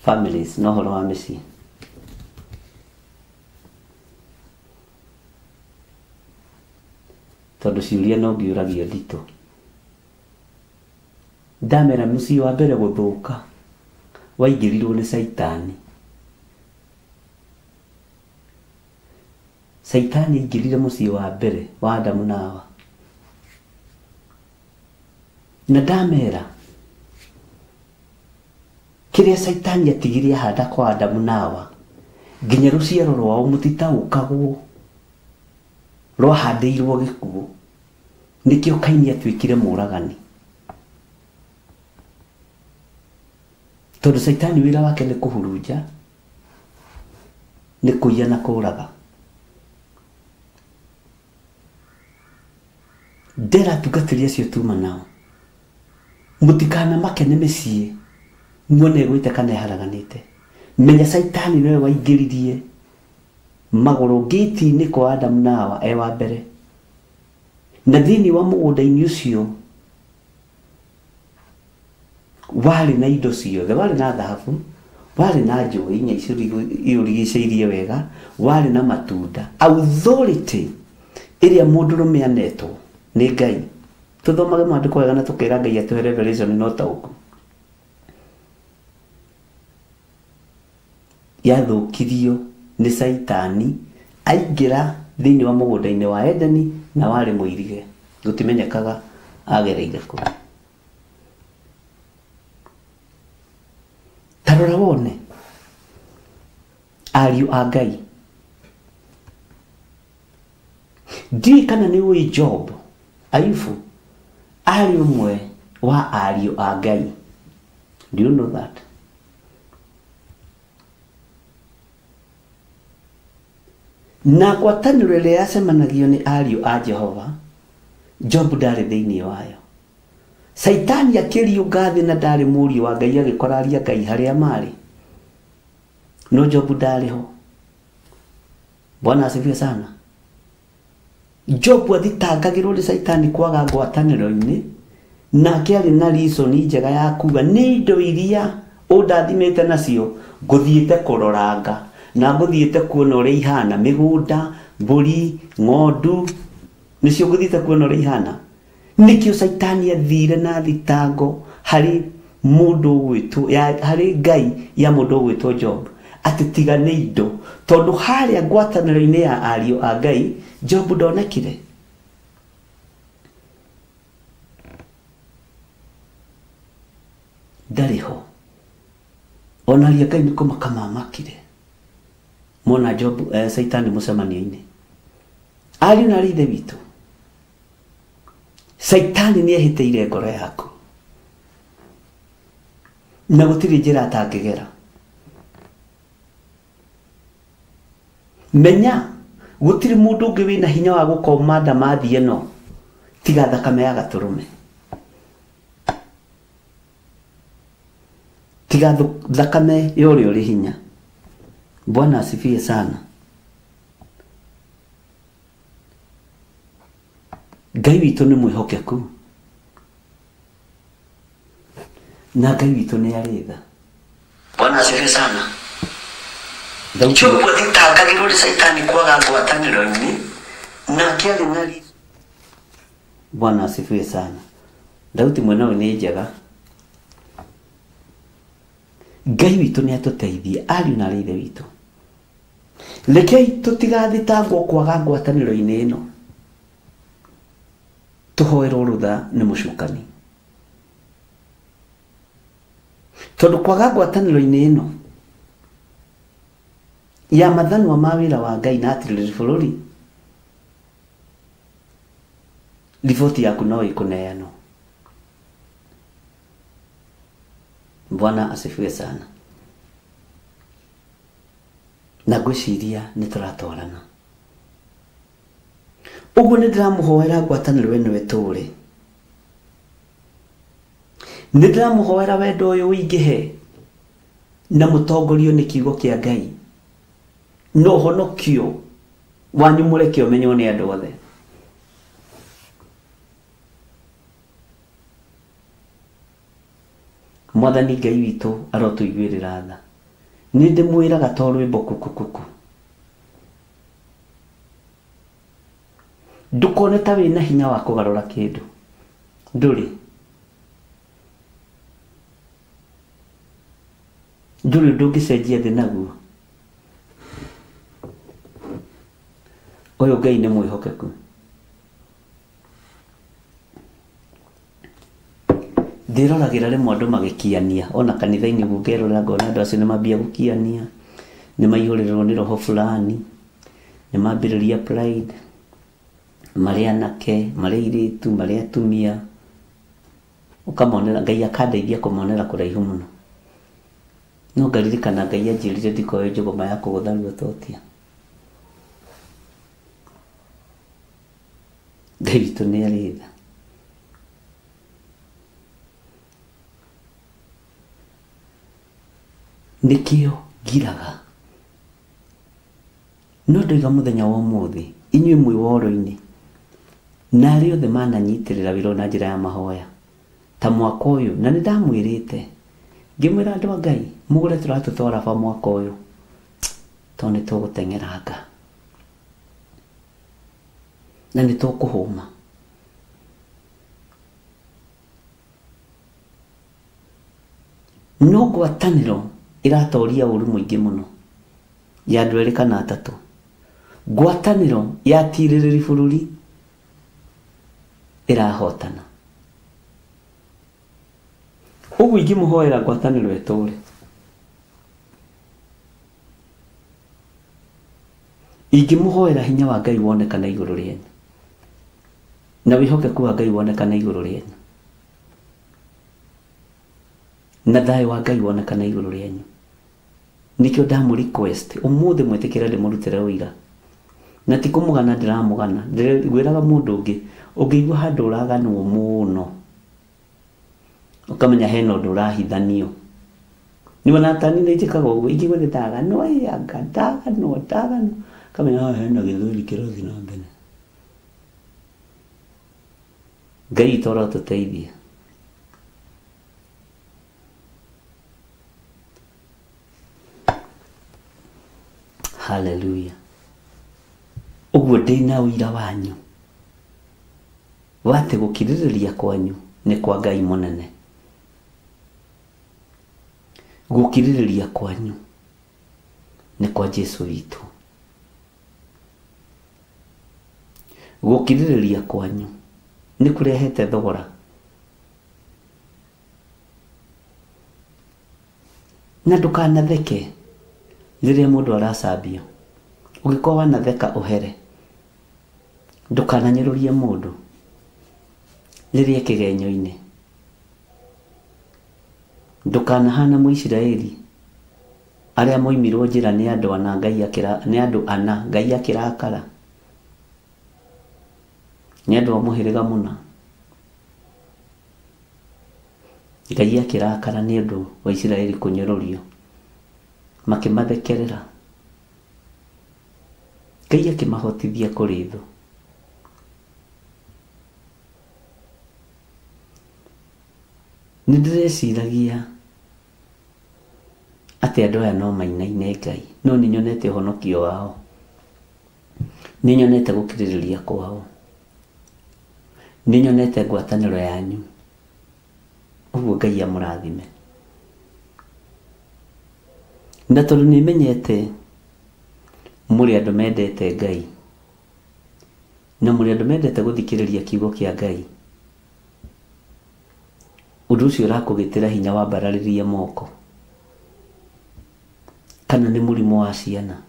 families na ũhoro wa mĩciĩ. Tondũ ciũria no ngĩũragio nditũ. Ndamera mũciĩ wa mbere gũthũka waingĩrirwo nĩ Caitani. Caitani aingĩrire mũciĩ wa mbere wa Adamu na Hawa. Na ndamera kĩrĩa Caitani atigire ahanda kwa Adamu na Hawa nginya rũciaro rwao mũtitaũkagwo rwahandĩirwo gĩkuũ. Nĩkĩo Kaini atuĩkire mũũragani. Tondũ Caitani wĩra wake nĩ kũhurunja, nĩ kũiya na kũũraga. Ndera atungatĩri acio tuma nao, mũtikanamake nĩ mĩciĩ muone ĩgwĩte kana ĩharaganĩte. Menya Caitani nĩwe waingĩririe magũrũ ngĩti-inĩ kwa Adamu na Hawa e wa mbere. Na thĩinĩ wa mũgũnda-inĩ ũcio warĩ na indo ciothe, warĩ na thahabu, Warĩ na njũĩ inya iũrigicĩirie wega, warĩ na matunda. Authority ĩrĩa mũndũrũme anetwo nĩ Ngai. Tũthomage maandĩko wega na tũkera Ngai atũhe revelation na ũtaũku. Yathũkirio nĩ Caitani aingĩra thĩinĩ wa mũgũnda-inĩ wa Edeni na warĩ mũirige. Gũtimenyekaga agereire kũ. Ta rora wone ariũ a Ngai. Ndiũĩ kana nĩ ũĩ Job, Ayubu arĩ ũmwe wa ariũ a Ngai. Do you know that? Na ngwatanĩro ĩrĩa yacemanagio nĩ ariũ a Jehova, Job ndarĩ thĩinĩ wayo. Caitani akĩriũnga thĩ na ndarĩ mũriũ wa Ngai agĩkora aria Ngai harĩa marĩ. No Job ndarĩ ho. Bwana asifiwe sana. Job athitangagĩrwo nĩ Caitani kwaga ngwatanĩro-inĩ, nake arĩ na reason njega ya kuga nĩ indo iria ũndathimĩte nacio ngũthiĩte kũroranga na ngũthiĩte kuona ũrĩa ihana, mĩgũnda, mbũri, ng'ondu, nĩcio ngũthiĩte kuona ũrĩa ihana. Nĩkĩo Caitani athire na thitango harĩ mũndũ ũgwĩtwo ya harĩ Ngai ya mũndũ ũgwĩtwo Job atĩ tiga nĩ indo, tondũ harĩa ngwatanĩro-inĩ ya ariũ a Ngai Job ndonekire. Ndarĩ ho. Ona ariũ a Ngai nĩ kũmaka mamakire mona Job Caitani mũcemanio-inĩ. Ariũ na arĩ ithe witũ, Caitani nĩ ehĩtĩire ngoro yaku na gũtirĩ njĩra atangĩgera. Menya gũtirĩ mũndũ ũngĩ wĩna hinya wa gũkoma ndamathi ĩno tiga thakame ya gatũrũme, tiga thakame ya ũrĩa ũrĩ hinya. Bwana asifiwe sana. Ngai witũ nĩ mwĩhokeku na Ngai witũ nĩ arĩ tha. Bwana asifiwe sana. Jobu athitangagĩrwo nĩ Caitani kwaga ngwatanĩro-inĩ nake arĩ na Bwana asifiwe sana. Thauti mwena ũyũ nĩ njega. Ngai witũ nĩ atũteithie ariũ na arĩ ithe witũ. Rekei tũtigathitangwo kwaga ngwatanĩro-inĩ ĩno, tũhoerwo rũtha nĩ mũcukani. Tondũ kwaga ngwatanĩro-inĩ ĩno ya mathanwa ma wĩra wa Ngai na atirĩrĩri bũrũri, riboti yaku no ĩkũneanwo. Bwana asifiwe sana. Na ngwĩciria nĩ tũratwarana. Ũguo nĩ ndĩramũhoera ngwatanĩro ĩno ĩtũũre. Nĩ ndĩramũhoera wendo ũyũ ũingĩhe na mũtongorio nĩ kiugo kĩa Ngai na ũhonokio wanyu mũreke ũmenywo nĩ andũ othe. Mwathani Ngai witũ arotũiguĩrĩra tha. Nĩ ndĩmwĩraga to rwĩmbo kukukuku. Ndũkone ta wĩna hinya wa kũgarũra kĩndũ. Ndũrĩ. Ndũrĩ ũndũ ũngĩcenjia thĩ naguo. Ũyũ Ngai nĩ mwĩhokeku. Ndĩroragĩra rĩmwe andũ magĩkiania ona kanitha-inĩ ũguo ngerorera ngona andũ acio nĩ mambia gũkiania, nĩ maihũrĩrwo nĩ roho fulani, nĩ mambĩrĩria pride, marĩ anake, marĩ airĩtu, marĩ atumia, ũkamonera, Ngai akandeithia kũmonera kũraihu mũno. No ngaririkana Ngai anjĩrire ndikoe njũgũma ya kũgũtha ruototia. Ngai witũ nĩ arĩ tha. Nĩkĩo ngiraga. No ndoiga mũthenya wa ũmũthĩ, inyuĩ mwĩ woro-inĩ, na arĩa othe mananyitĩrĩra wĩra ũyũ na njĩra ya mahoya, ta mwaka ũyũ, na nĩ ndamwĩrĩte, ngĩmwĩra andũ a Ngai, Mũgũre tũratũ twa raba mwaka ũyũ tondũ nĩ tũgũteng'eranga na nĩ tũkũhũma. No ngwatanĩro ĩratoria ũru mũingĩ mũno ya andũ erĩ kana atatũ. Ngwatanĩro ya atirĩrĩri bũrũri ĩrahotana. Ũguo ingĩmũhoera ngwatanĩro ĩtũre. Ingĩmũhoera hinya wa Ngai wonekane igũrũ rĩanyu na wĩhokeku wa Ngai wonekane igũrũ rĩanyu na thayũ wa Ngai wonekane igũrũ rĩanyu. Nĩkĩo ndamũ request ũmũthĩ mwĩtĩkĩre ndĩmũrutĩre ũira. Na ti kũmũgana ndĩramũgana, ndĩrĩgwĩraga mũndũ ũngĩ, ũngĩigua handũ ũraganwo mũno, ũkamenya hena ũndũ ũrahithanio. Nĩ wona ta niĩ njĩkaga ũguo, ingĩigua nĩ ndaganwo, ĩ anga ndaganwo, ndaganwo, ngamenya haha hena gĩthweri kĩrathiĩ na mbere. Ngai witũ arotũteithia. Haleluya. Ũguo ndĩna ũira wanyu wa atĩ gũkirĩrĩria kwanyu nĩ kwa Ngai mũnene. Gũkirĩrĩria kwanyu nĩ kwa Jesu witũ. Gũkirĩrĩria kwanyu nĩ kũrehete thogora. Na ndũkanatheke rĩrĩa mũndũ aracambio. Ũngĩkorwo wanatheka ũhere. Ndũkananyũrũrie mũndũ rĩrĩa kĩgenyo-inĩ. Ndũkanahana Mũisiraeli arĩa moimirwo njĩra nĩ andũ ana Ngai akĩra, nĩ andũ ana Ngai akĩrakara. Nĩ andũ a mũhĩrĩga mũna. Ngai akĩrakara nĩ ũndũ wa Isiraeli kũnyũrũrio. Makĩmathekerera. Ngai akĩmahotithia kũrĩ thũ. Nĩ ndĩreciragia atĩ andũ aya no mainaine Ngai, no nĩ nyonete ũhonokio wao. Nĩ nyonete gũkirĩrĩria kwao. Nĩ nyonete ngwatanĩro yanyu. Ũguo Ngai amũrathime. Na tondũ nĩ menyete mũrĩ andũ mendete Ngai, na mũrĩ andũ mendete gũthikĩrĩria kiugo kĩa Ngai, ũndũ ũcio ũrakũgĩtĩra hinya wambararĩrie moko. Kana nĩ mũrimũ wa ciana.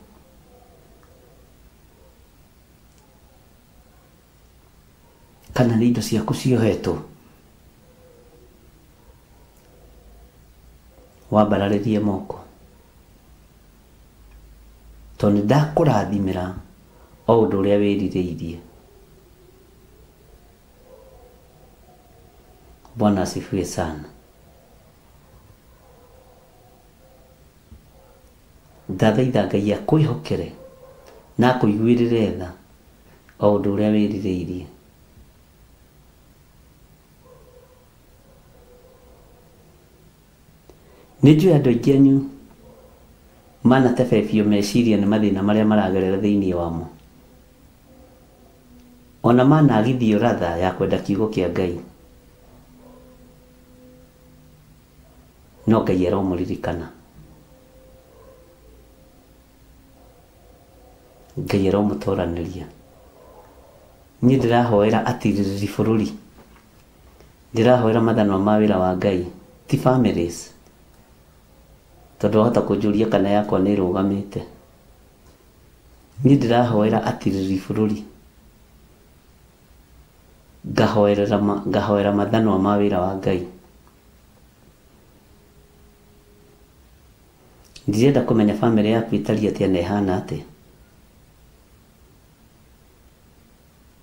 Kana nĩ indo ciaku ciohetwo. Wambararĩrie moko. Tondũ nĩ ndakũrathimĩra o ũndũ ũrĩa wĩrirĩirie. Bwana asifiwe sana. Ndathaitha Ngai akwĩhokere na akũiguĩrĩre tha o ũndũ ũrĩa wĩrirĩirie. Nĩ njũĩ andũ aingĩ anyu manatebebio meciria nĩ mathĩna marĩa maragerera thĩinĩ wamo. Ona managithio ratha ya kwenda kiugo kĩa Ngai. No Ngai aromũririkana. Ngai aromũtoranĩria. Niĩ ndĩrahoera atirĩrĩri bũrũri. Ndĩrahoera mathanwa ma wĩra wa Ngai, ti families. Tondũ wahota kũnjũria kana yakwa nĩ ĩrũgamĩte. Niĩ ndĩrahoera atirĩrĩri bũrũri. Ngahoerera ngahoera mathanwa ma wĩra wa Ngai. Ndirenda kũmenya bamĩrĩ yaku ĩtariĩ atĩa na ĩhana atĩa.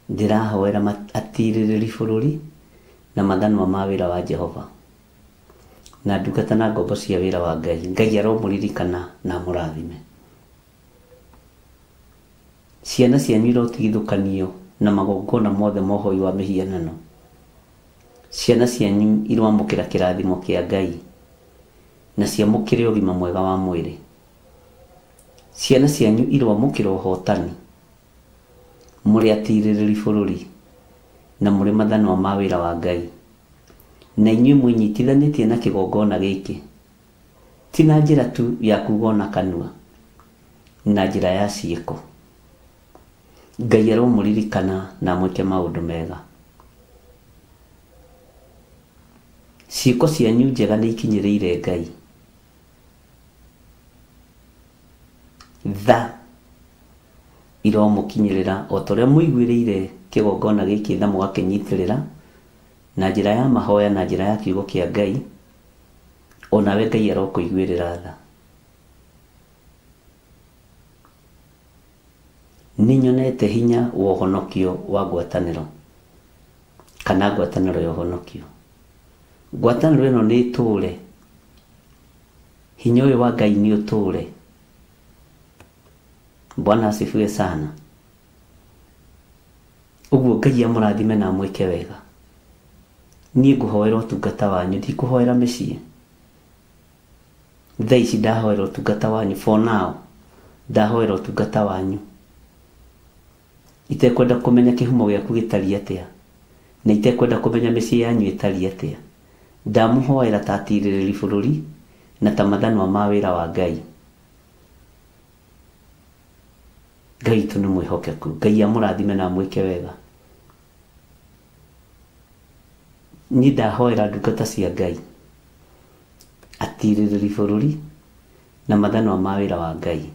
Ndĩrahoera atirĩrĩri bũrũri na mathanwa ma wĩra wa Jehova. Na ndungata na ngombo cia wĩra wa Ngai. Ngai aromũririkana na amũrathime. Ciana cianyu irotigithũkanio na magongona mothe ma ũhoi wa mĩhianano. Ciana cianyu iroamũkĩra kĩrathimo kĩa Ngai. Na ciamũkĩre ũgima mwega wa mwĩrĩ. Ciana cianyu iroamũkĩra ũhotani mũrĩ atirĩrĩri bũrũri na mũrĩ mathanwa ma wĩra wa Ngai. Na inyuĩ mwĩnyitithanĩtie na kĩgongona gĩkĩ, ti na njĩra tu ya kuuga o na kanua, na njĩra ya ciĩko. Ngai aromũririkana na amwĩke maũndũ mega. Ciĩko cianyu njega nĩ ikinyĩrĩire Ngai. Tha iromũkinyĩrĩra o ta ũrĩa mũiguĩrĩire kĩgongona gĩkĩ tha mũgakĩnyitĩrĩra na njĩra ya mahoya na njĩra ya kiugo kĩa Ngai, o nawe Ngai arokũiguĩrĩra tha. Nĩ nyonete hinya wa ũhonokio wa ngwatanĩro kana ngwatanĩro ya ũhonokio. Ngwatanĩro ĩno nĩ ĩtũũre, hinya ũyũ wa Ngai nĩ ũtũũre. Bwana asifiwe sana. Ũguo Ngai amũrathime na amwĩke wega. Niĩ ngũhoera ũtungata wanyu, ndikũhoera mĩciĩ. Thaa ici ndahoera ũtungata wanyu, for now ndahoera ũtungata wanyu. Itekwenda kũmenya kĩhumo gĩaku gĩtariĩ atĩa, na itekwenda kũmenya mĩciĩ yanyu ĩtariĩ atĩa. Ndamũhoera ta atirĩrĩri bũrũri na ta mathanwa ma wĩra wa Ngai. Ngai witũ nĩ mwĩhokeku. Ngai amũrathime na amwĩke wega. Niĩ ndahoera ndungata cia Ngai, atirĩrĩri bũrũri na mathanwa ma wĩra wa Ngai.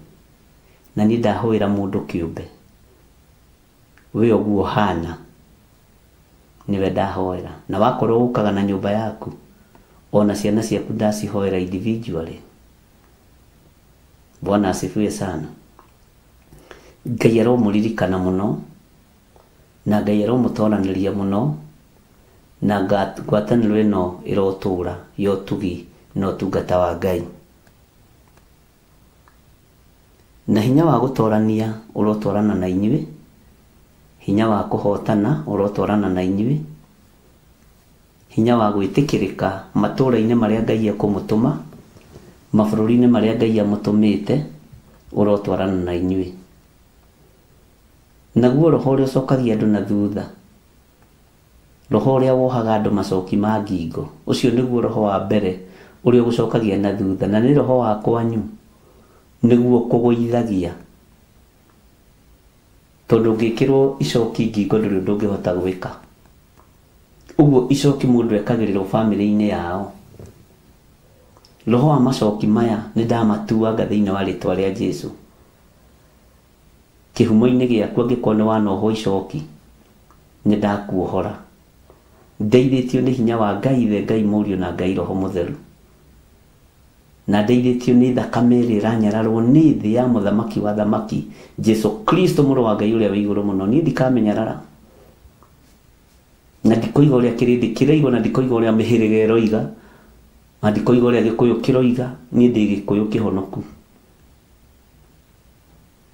Na niĩ ndahoera mũndũ kĩũmbe, we ũguo ũhana, nĩwe ndahoera. Na wakorwo ũkaga na nyũmba yaku, ona ciana ciaku ndacihoera individually. Bwana asifiwe sana. Ngai aromũririkana mũno, na Ngai aromũtoranĩria mũno, na ngwatanĩro ĩno ĩrotũra ya ũtugi na ũtungata wa Ngai. Na hinya wa gũtorania ũrotwarana na inyuĩ, hinya wa kũhotana ũrotwarana na inyuĩ, hinya wa gwĩtĩkĩrĩka matũũra-inĩ marĩa Ngai ekũmũtũma, mabũrũri-inĩ marĩa Ngai amũtũmĩte, ũrotwarana na inyuĩ. Naguo roho ũrĩa ũcokagia andũ na thutha, roho ũrĩa wohaga andũ macoki ma ngingo, ũcio nĩguo roho wa mbere ũrĩa ũgũcokagia na thutha, na nĩ roho wa kwanyu, nĩguo ũkũgũithagia. Tondũ ũngĩkĩrwo icoki ngingo ndũrĩ ũndũ ũngĩhota gwĩka. Ũguo icoki mũndũ ekagĩrĩrwo bamĩrĩ-inĩ yao. Roho wa macoki maya nĩ ndamatuanga thĩinĩ wa rĩtwa rĩa Jesu. Kĩhumo-inĩ gĩaku angĩkorwo nĩ wanohwo icoki, nĩ ndakuohora. Ndeithĩtio nĩ hinya wa Ngai Ithe, Ngai Mũriũ na Ngai Roho Mũtheru. Na ndeithĩtio nĩ thakame ĩrĩa ĩranyararwo nĩ thĩ ya mũthamaki wa athamaki, Jesu Kristo mũrũ wa Ngai ũrĩa wĩ igũrũ mũno. Niĩ ndikamĩnyarara. Na ndikoiga ũrĩa kĩrĩndĩ kĩroiga, na ndikoiga ũrĩa mĩhĩrĩga ĩroiga, na ndikoiga ũrĩa Gĩkũyũ kĩroiga. Niĩ ndĩ Gĩkũyũ kĩhonoku.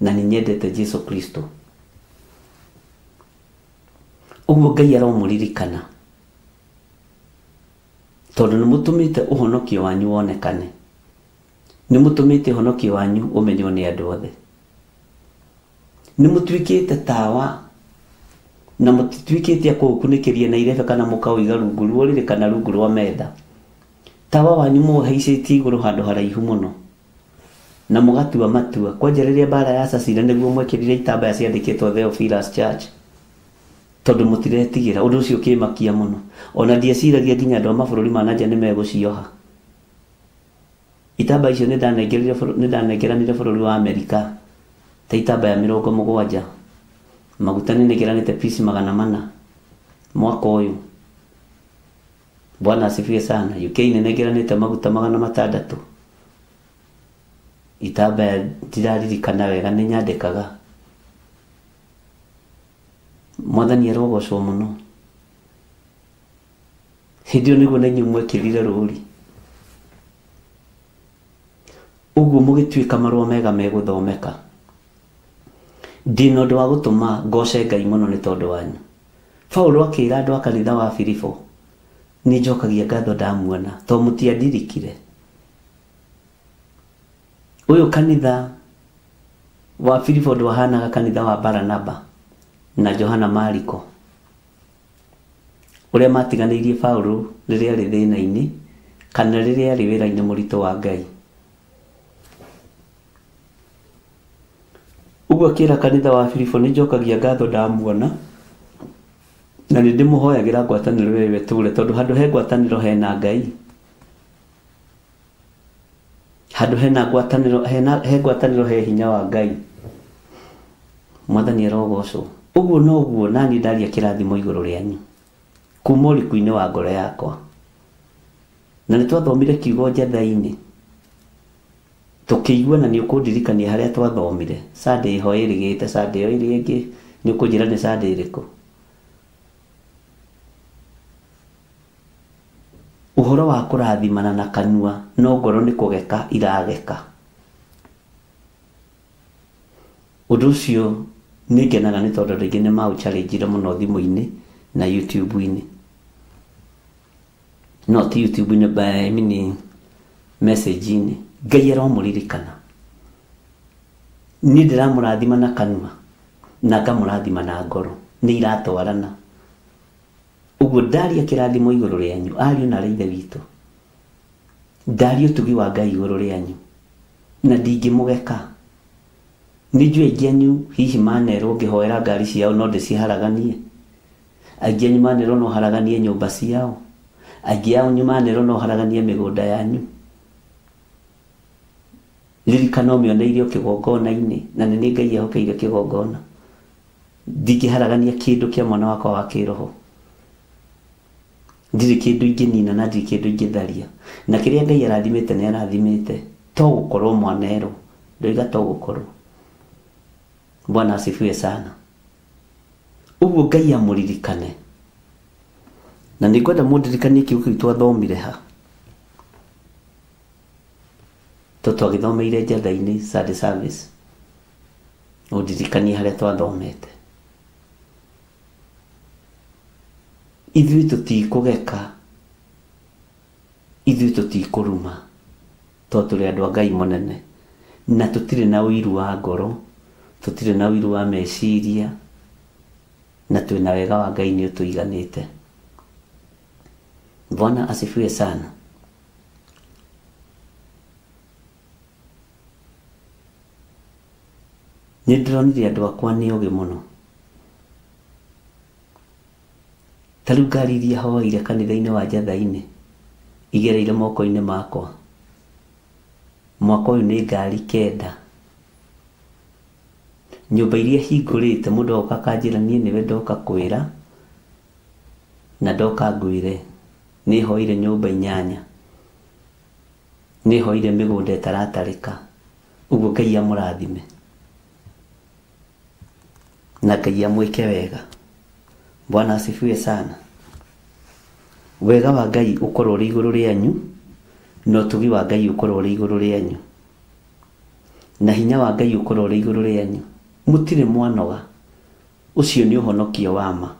Na nĩ nyendete Jesu Kristo. Ũguo Ngai aromũririkana. Tondũ nĩ mũtũmĩte ũhonokio wanyu wonekane. Nĩ mũtũmĩte ũhonokio wanyu ũmenywo nĩ andũ othe. Nĩ mũtuĩkĩte tawa, na mũtituĩkĩte a kũũkunĩkĩria na irebe kana mũkaũiga rungu rwa ũrĩrĩ kana rungu rwa metha. Tawa wanyu mũũhaicĩtie igũrũ handũ haraihu mũno, na mũgatua matua. Kwanja rĩrĩa mbara yacacire nĩguo mwekĩrire itambaya ciandĩkĩtwo Theophilus Church. Tondũ mũtiretigĩra. Ũndũ ũcio ũkĩmakia mũno. O na ndieciragia nginya andũ a mabũrũri ma na nja nĩ megũcioha. Itambaya icio nĩ ndanengeranire bũrũri wa Amerika ta itambaya 70. Maguta nĩ nengeranĩte piece 400 mwaka ũyũ. Bwana asifiwe sana. UK nĩ nengeranĩte maguta 600. Itambaya ndiraririkana wega nĩ nyandĩkaga. Mwathani arogocwo mũno. Hĩndĩ ĩyo nĩguo na inyuĩ mwekĩrire rũũri. Ũguo mũgĩtuĩka marũa mega megũthomeka. Ndĩ na ũndũ wa gũtũma ngoce Ngai mũno nĩ tondũ wanyu. Paulo akĩra andũ a kanitha wa Filipo, nĩ njokagia ngatho ndamuona, tondũ mũtiandirikire. Ũyũ kanitha wa Filipo ndwahanaga kanitha wa Baranaba na Johana Mariko, ũrĩa matiganĩirie Paulo rĩrĩa arĩ thĩna-inĩ kana rĩrĩa arĩ wĩra-inĩ mũritũ wa Ngai. Ũguo akĩra kanitha wa Filipo, nĩ njokagia ngatho ndamuona na nĩ ndĩmũhoyagĩra ngwatanĩro ĩyo ĩtũre, tondũ handũ he ngwatanĩro hena Ngai. Handũ hena ngwatanĩro hena he ngwatanĩro he hinya wa Ngai. Mwathani arogocwo. Ũguo noguo naniĩ ndaria kĩrathimo igũrũ rĩanyu kuma ũriku-inĩ wa ngoro yakwa. Na nĩ twathomire kiugo njatha-inĩ tũkĩigua, na nĩ ũkũndirikania harĩa twathomire Sunday ĩho ĩrĩgĩte, Sunday ĩyo ĩrĩa ĩngĩ nĩ ũkũnjĩra nĩ Sunday ĩrĩkũ. Ũhoro wa kũrathimana na kanua no ngoro nĩ kũgeka irageka. Ũndũ ũcio nĩ ngenaga nĩ tondũ andũ aingĩ nĩ maũ-challenge-ire mũno thimũ-inĩ na YouTube-inĩ. No ti YouTube-inĩ, I mean message-inĩ. Ngai aromũririkana. Niĩ ndĩramũrathima na kanua na ngamũrathima na ngoro, nĩ iratwarana. Ũguo ndaria kĩrathimo igũrũ rĩanyu, ariũ na aarĩ a Ithe witũ. Ndaria ũtugi wa Ngai igũrũ rĩanyu na ndingĩmũgeka. Nĩ njũĩ aingĩ anyu hihi manerwo ngĩhoera ngari ciao no ndĩciharaganie. Aingĩ anyu manerwo no haraganie nyũmba ciao. Aingĩ anyu manerwo no haraganie mĩgũnda yanyu. Ririkana ũmĩoneire o kĩgongona-inĩ, na nĩ niĩ Ngai ehokeire kĩgongona. Ndingĩharagania kĩndũ kĩa mwana wakwa wa kĩroho. Ndirĩ kĩndũ ingĩnina na ndirĩ kĩndũ ingĩtharia. Na kĩrĩa Ngai arathimĩte nĩ arathimĩte. To gũkorwo mwanerwo. Ndoiga to gũkorwo. Bwana asifiwe sana. Ũguo Ngai amũririkane. Na nĩ ngwenda mũndirikanie kiugo kĩu twathomire ha. To twagĩthomeire njatha-inĩ Sunday service. Ũndirikanie harĩa twathomete. Ithuĩ tũtikũgeka, ithuĩ tũtikũruma, tondũ tũrĩ andũ a Ngai mũnene. Na tũtirĩ na ũiru wa ngoro, tũtirĩ na ũiru wa meciria, na twĩna wega wa Ngai nĩ ũtũiganĩte. Bwana asifiwe sana. Nĩ ndĩronire andũ akwa nĩ ogĩ mũno. Ta rĩu ngari iria hoeire kanitha-inĩ wa Njatha-inĩ igereire moko-inĩ makwa. Mwaka ũyũ nĩ ngari 9. Nyũmba iria hingũrĩte mũndũ agoka akanjĩra niĩ nĩwe ndoka kwĩra na ndoka ngwĩre nĩ hoire nyũmba 8. Nĩ hoire mĩgũnda ĩtaratarĩka. Ũguo Ngai amũrathime na Ngai amwĩke wega. Bwana asifiwe sana. Wega wa Ngai ũkorwo ũrĩ igũrũ rĩanyu na ũtugi wa Ngai ũkorwo ũrĩ igũrũ rĩanyu na hinya wa Ngai ũkorwo ũrĩ igũrũ rĩanyu. Mũtirĩ mwanoga. Ũcio nĩ ũhonokio wa ma.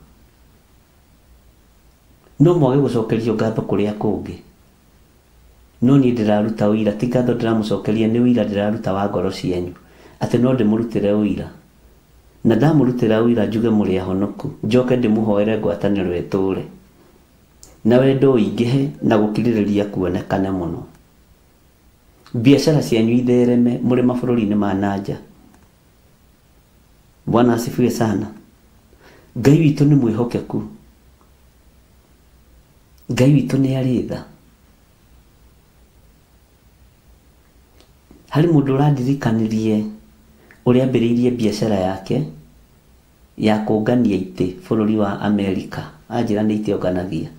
No mwage gũcokerio ngatho kũrĩa kũngĩ. No niĩ ndĩraruta ũira, ti ngatho ndĩramũcokeria, nĩ ũira ndĩraruta wa ngoro cianyu. Atĩ no ndĩmũrutĩre ũira. Na ndamũrutĩra ũira njuge mũrĩ ahonoku, njoke ndĩmũhoere ngwatanĩro ĩtũre. Na wendo ũingĩhe na gũkirĩrĩria kuonekane mũno. Biacara cianyu ithereme mũrĩ mabũrũri-inĩ ma nanja. Bwana asifiwe sana. Ngai witũ nĩ mwĩhokeku. Ngai witũ nĩ arĩ tha. Harĩ mũndũ ũrandirikanirie ũrĩa ambĩrĩirie biacara yake ya kũngania itĩ bũrũri wa Amerika. Anjĩra nĩ itĩ onganagia.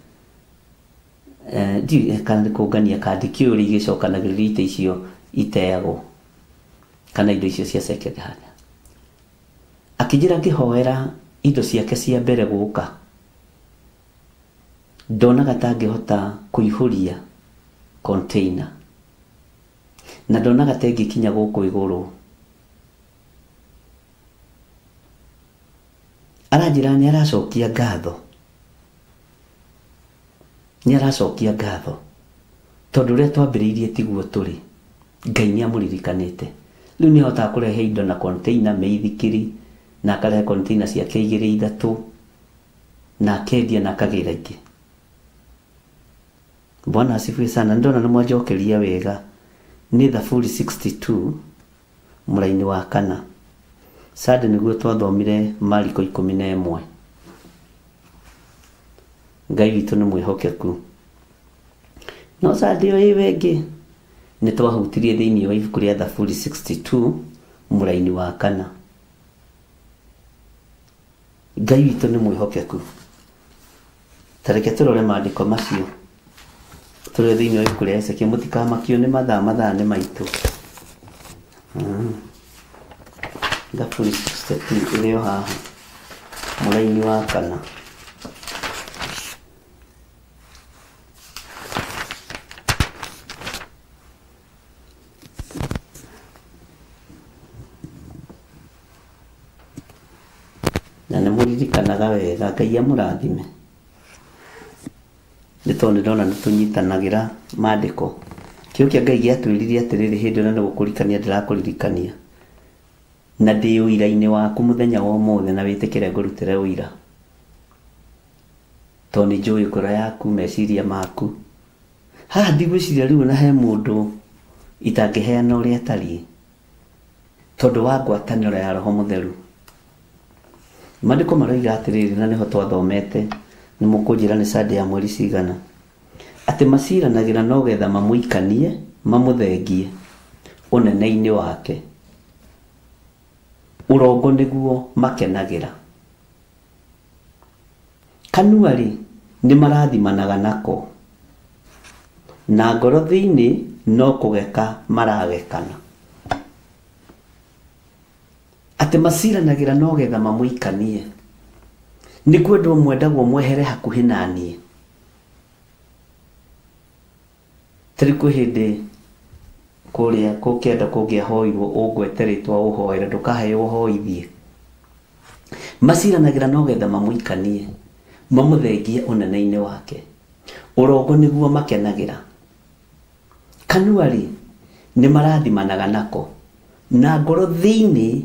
Ndiũĩ kana nĩ kũngania kana ndikĩũĩ ũrĩa igĩcokanagĩrĩrio itĩ icio iteagwo kana indo icio cia second hand. Akĩnjĩra ngĩhoera indo ciake cia mbere gũka. Ndonaga ta ngĩhota kũihũria container. Na ndonaga ta ĩngĩkinya gũkũ igũrũ. Aranjĩra nĩ aracokia ngatho. Nĩ aracokia ngatho. Tondũ ũrĩa twambĩrĩirie tiguo tũrĩ. Ngai nĩ amũririkanĩte. Rĩu nĩ ahotaga kũrehe indo na container, mĩithikiri, na akarehe container ciake igĩrĩ ithatũ, na akendia na akagĩra ingĩ. Bwana asifiwe sana. Nĩ ndona nĩ mwanjokeria wega. Nĩ Thaburi 62 mũraini wa kana. Sunday nĩguo twathomire Mariko 11. Ngai witũ nĩ mwĩhokeku. No Sunday o ĩyo ĩngĩ nĩ twahutirie thĩinĩ wa ibuku rĩa Thaburi 62 mũraini wa kana. Ngai witũ nĩ mwĩhokeku. Ta reke tũrore maandĩko macio tũrĩ thĩinĩ wa ibuku rĩa Ezekiel. Mũtikamakio nĩ mathaa, mathaa nĩ maitũ. Thaburi 62 ĩrĩ o haha mũraini wa kana. Na nĩ mũririkanaga wega. Ngai amũrathime. Nĩ tondũ nĩ ndona nĩ tũnyitanagĩra maandĩko. Kiugo kĩa Ngai gĩatwĩrire atĩrĩrĩ, hĩndĩ ĩrĩa nĩ gũkũririkania ndĩrakũririkania. Na ndĩ ũira-inĩ waku mũthenya wa ũmũthĩ na wĩtĩkĩre ngũrutĩre ũira. Tondũ nĩ njũĩ ngoro yaku, meciria maku. Haha ndigwĩciria rĩu ona he mũndũ itangĩheana ũrĩa atariĩ. Tondũ wa ngwatanĩro ya Roho Mũtheru. Maandĩko maroiga atĩrĩrĩ, na nĩho twathomete, nĩ mũkũnjĩra nĩ Sunday ya mweri cigana, atĩ maciranagĩra no getha mamũikanie, mamũthengie ũnene-inĩ wake. Ũrongo nĩguo makenagĩra. Kanua-rĩ, nĩ marathimanaga nako, na ngoro thĩinĩ no kũgeka maragekana. Atĩ maciranagĩra no getha mamũikanie. Nĩ kwendwo mwendagwo mwehere hakuhĩ na niĩ. Tarĩu kwĩ hĩndĩ kũrĩa kũkĩenda kũngĩahoirwo ũngwete rĩtwa ũhoere ndũkaheo ũhoithie. Maciranagĩra no getha mamũikanie, mamũthengie ũnene-inĩ wake. Ũrongo nĩguo makenagĩra. Kanua-rĩ, nĩ marathimanaga nako, na ngoro thĩinĩ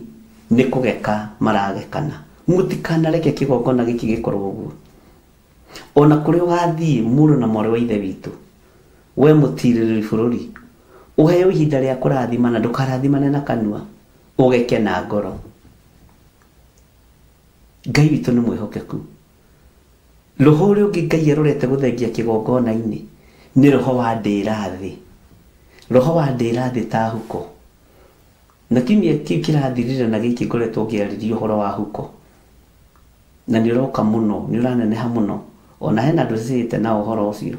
nĩ kũgeka maragekana. Mũtikanareke kĩgongona gĩkĩ gĩkorwo ũguo. O na kũrĩa ũgathiĩ, mũrũ na mwarĩ wa Ithe witũ, wee mũtiirĩrĩri bũrũri, ũheo ihinda rĩa kũrathimana, ndũkarathimane na kanua, ũgeke na ngoro. Ngai witũ nĩ mwĩhokeku. Roho ũrĩa ũngĩ Ngai arorete gũthengia kĩgongona-inĩ nĩ roho wa ndĩra thĩ. Roho wa ndĩra thĩ ta huko. Na kiumia kĩu kĩrathirire na gĩkĩ ngoretwo ngĩarĩria ũhoro wa huko. Na nĩ ũroka mũno, nĩ ũraneneha mũno. Ona hena andũ cĩĩte na ũhoro ũcio.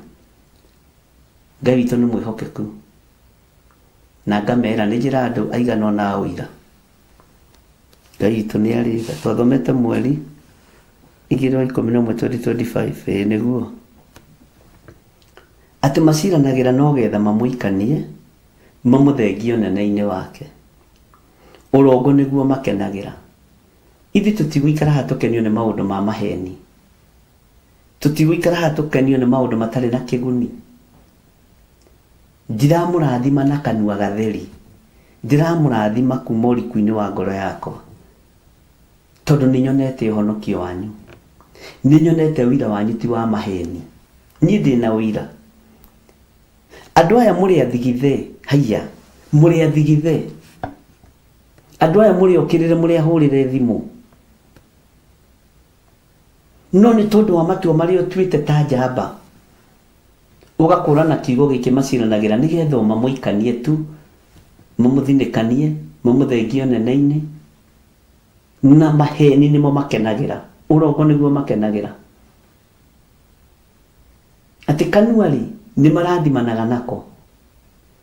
Ngai witũ nĩ mwĩhokeku. Na ngamera nĩ njĩra andũ aigana ũna a ũira. Ngai witũ nĩ arĩ tha. Twathomete mweri 2 wa 11 2025, ĩĩ nĩguo. Atĩ maciranagĩra no getha mamũikanie, mamũthengie ũnene-inĩ wake. Ũrongo nĩguo makenagĩra. Ithuĩ tũtigũikara haha tũkenio nĩ maũndũ ma maheni. Tũtigũikara haha tũkenio nĩ maũndũ matarĩ na kĩguni. Ndiramũrathima na kanua gatheri. Ndĩramũrathima kuma ũriku-inĩ wa ngoro yakwa. Tondũ nĩ nyonete ũhonokio wanyu. Nĩ nyonete ũira wanyu ti wa maheni. Niĩ ndĩna ũira. Andũ aya mũrĩ athigithe, haiya, mũrĩ athigithe. Andũ aya mũrĩ okĩrĩre, mũrĩ ahũrĩre thimũ. No nĩ tondũ wa matua marĩa ũtuĩte ta njamba, ũgakũrana kiugo gĩkĩ maciranagĩra nĩgetha o mamũikanie tu, mamũthinĩkanie, mamũthengie ũnene-inĩ, na maheni nĩmo makenagĩra, ũrongo nĩguo makenagĩra. Atĩ kanua-rĩ, nĩ marathimanaga nako,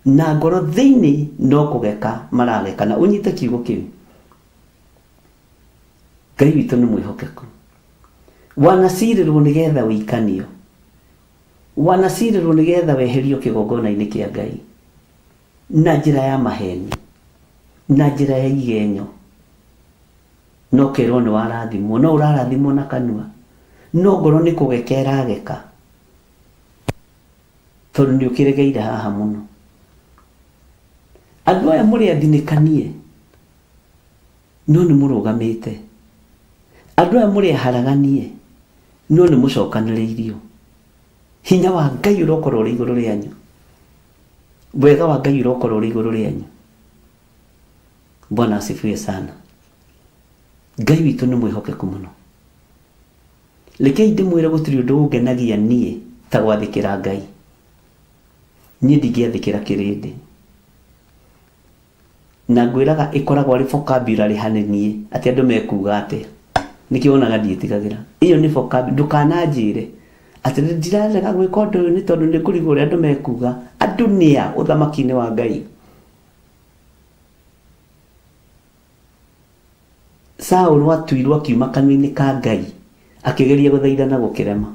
na ngoro thĩinĩ no kũgeka maragekana. Ũnyite kiugo kĩu. Ngai witũ nĩ mwĩhokeku. Wanacirĩrwo nĩgetha ũikanio. Wanacirĩrwo nĩgetha weherio kĩgongona-inĩ kĩa Ngai na njĩra ya maheni, na njĩra ya igenyo. No ũkerwo nĩ warathimwo, no ũrarathimwo na kanua, no ngoro nĩ kũgeka ĩrageka, tondũ nĩ ũkĩregeire haha mũno. Andũ aya mũrĩ athinĩkanie no nĩ mũrũgamĩte. Andũ aya mũrĩ aharaganie no nĩ mũcokanĩrĩirio. Hinya wa Ngai ũrokorwo ũrĩ igũrũ rĩanyu. Wega wa Ngai ũrokorwo ũrĩ igũrũ rĩanyu. Bwana asifiwe sana. Ngai witũ nĩ mwĩhokeku mũno. Rekei ndĩmwĩre gũtirĩ ũndũ ũngenagia niĩ ta gwathĩkĩra Ngai. Niĩ ndingĩathĩkĩra kĩrĩndĩ. Na ngwĩraga ĩkoragwo arĩ vocabulary harĩ niĩ atĩ andũ mekuga atĩa. Nĩkĩo wonaga ndiĩtigagĩra. Ĩyo nĩ vocabulary, ndũkananjĩre atĩ ndirarega gwĩka ũndũ ũyũ nĩ tondũ nĩ ngũrigwo ũrĩa andũ mekuga. Andũ nĩa ũthamaki-inĩ wa Ngai? Saũlũ atuirwo akiuma kanua-inĩ ka Ngai, akĩgeria gũthaithana gũkĩrema.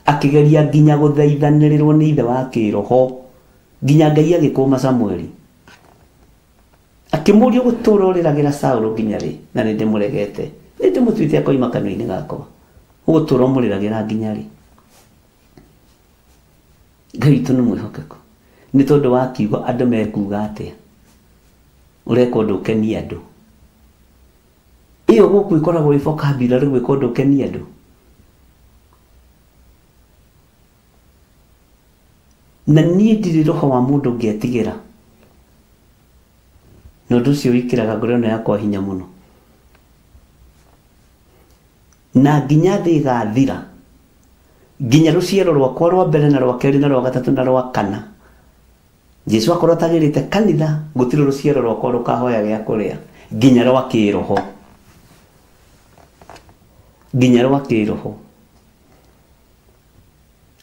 Akĩgeria nginya gũthaithanĩrĩrwo nĩ ithe wa kĩroho, nginya Ngai agĩkũma Samueli. Akĩmũria ũgũtũra ũrĩragĩra Saũlũ nginya rĩ, na nĩ ndĩmũregete, nĩ ndĩmũtuĩte akoima kanua-inĩ gakwa. Ũgũtũra ũmũrĩragĩra nginya rĩ? Ngai witũ nĩ mwĩhokeku. Nĩ tondũ wa kiugo andũ mekuga atĩa? Ũreka ũndũ ũkenie andũ. Ĩyo gũkũ ĩkoragwo ĩ vocabulary gwĩka ũndũ ũkenie andũ. Na niĩ ndirĩ roho wa mũndũ ngĩetigĩra. Na ũndũ ũcio wĩkĩraga ngoro ĩno yakwa hinya mũno. Na nginya thĩ ĩgathira, nginya rũciaro rwakwa rwa mbere na rwa kerĩ na rwa gatatũ na rwa kana, Jesu akorwo atagĩrĩte kanitha, gũtirĩ rũciaro rwakwa rũkahoya gĩa kũrĩa, nginya rwa kĩroho. Nginya rwa kĩroho.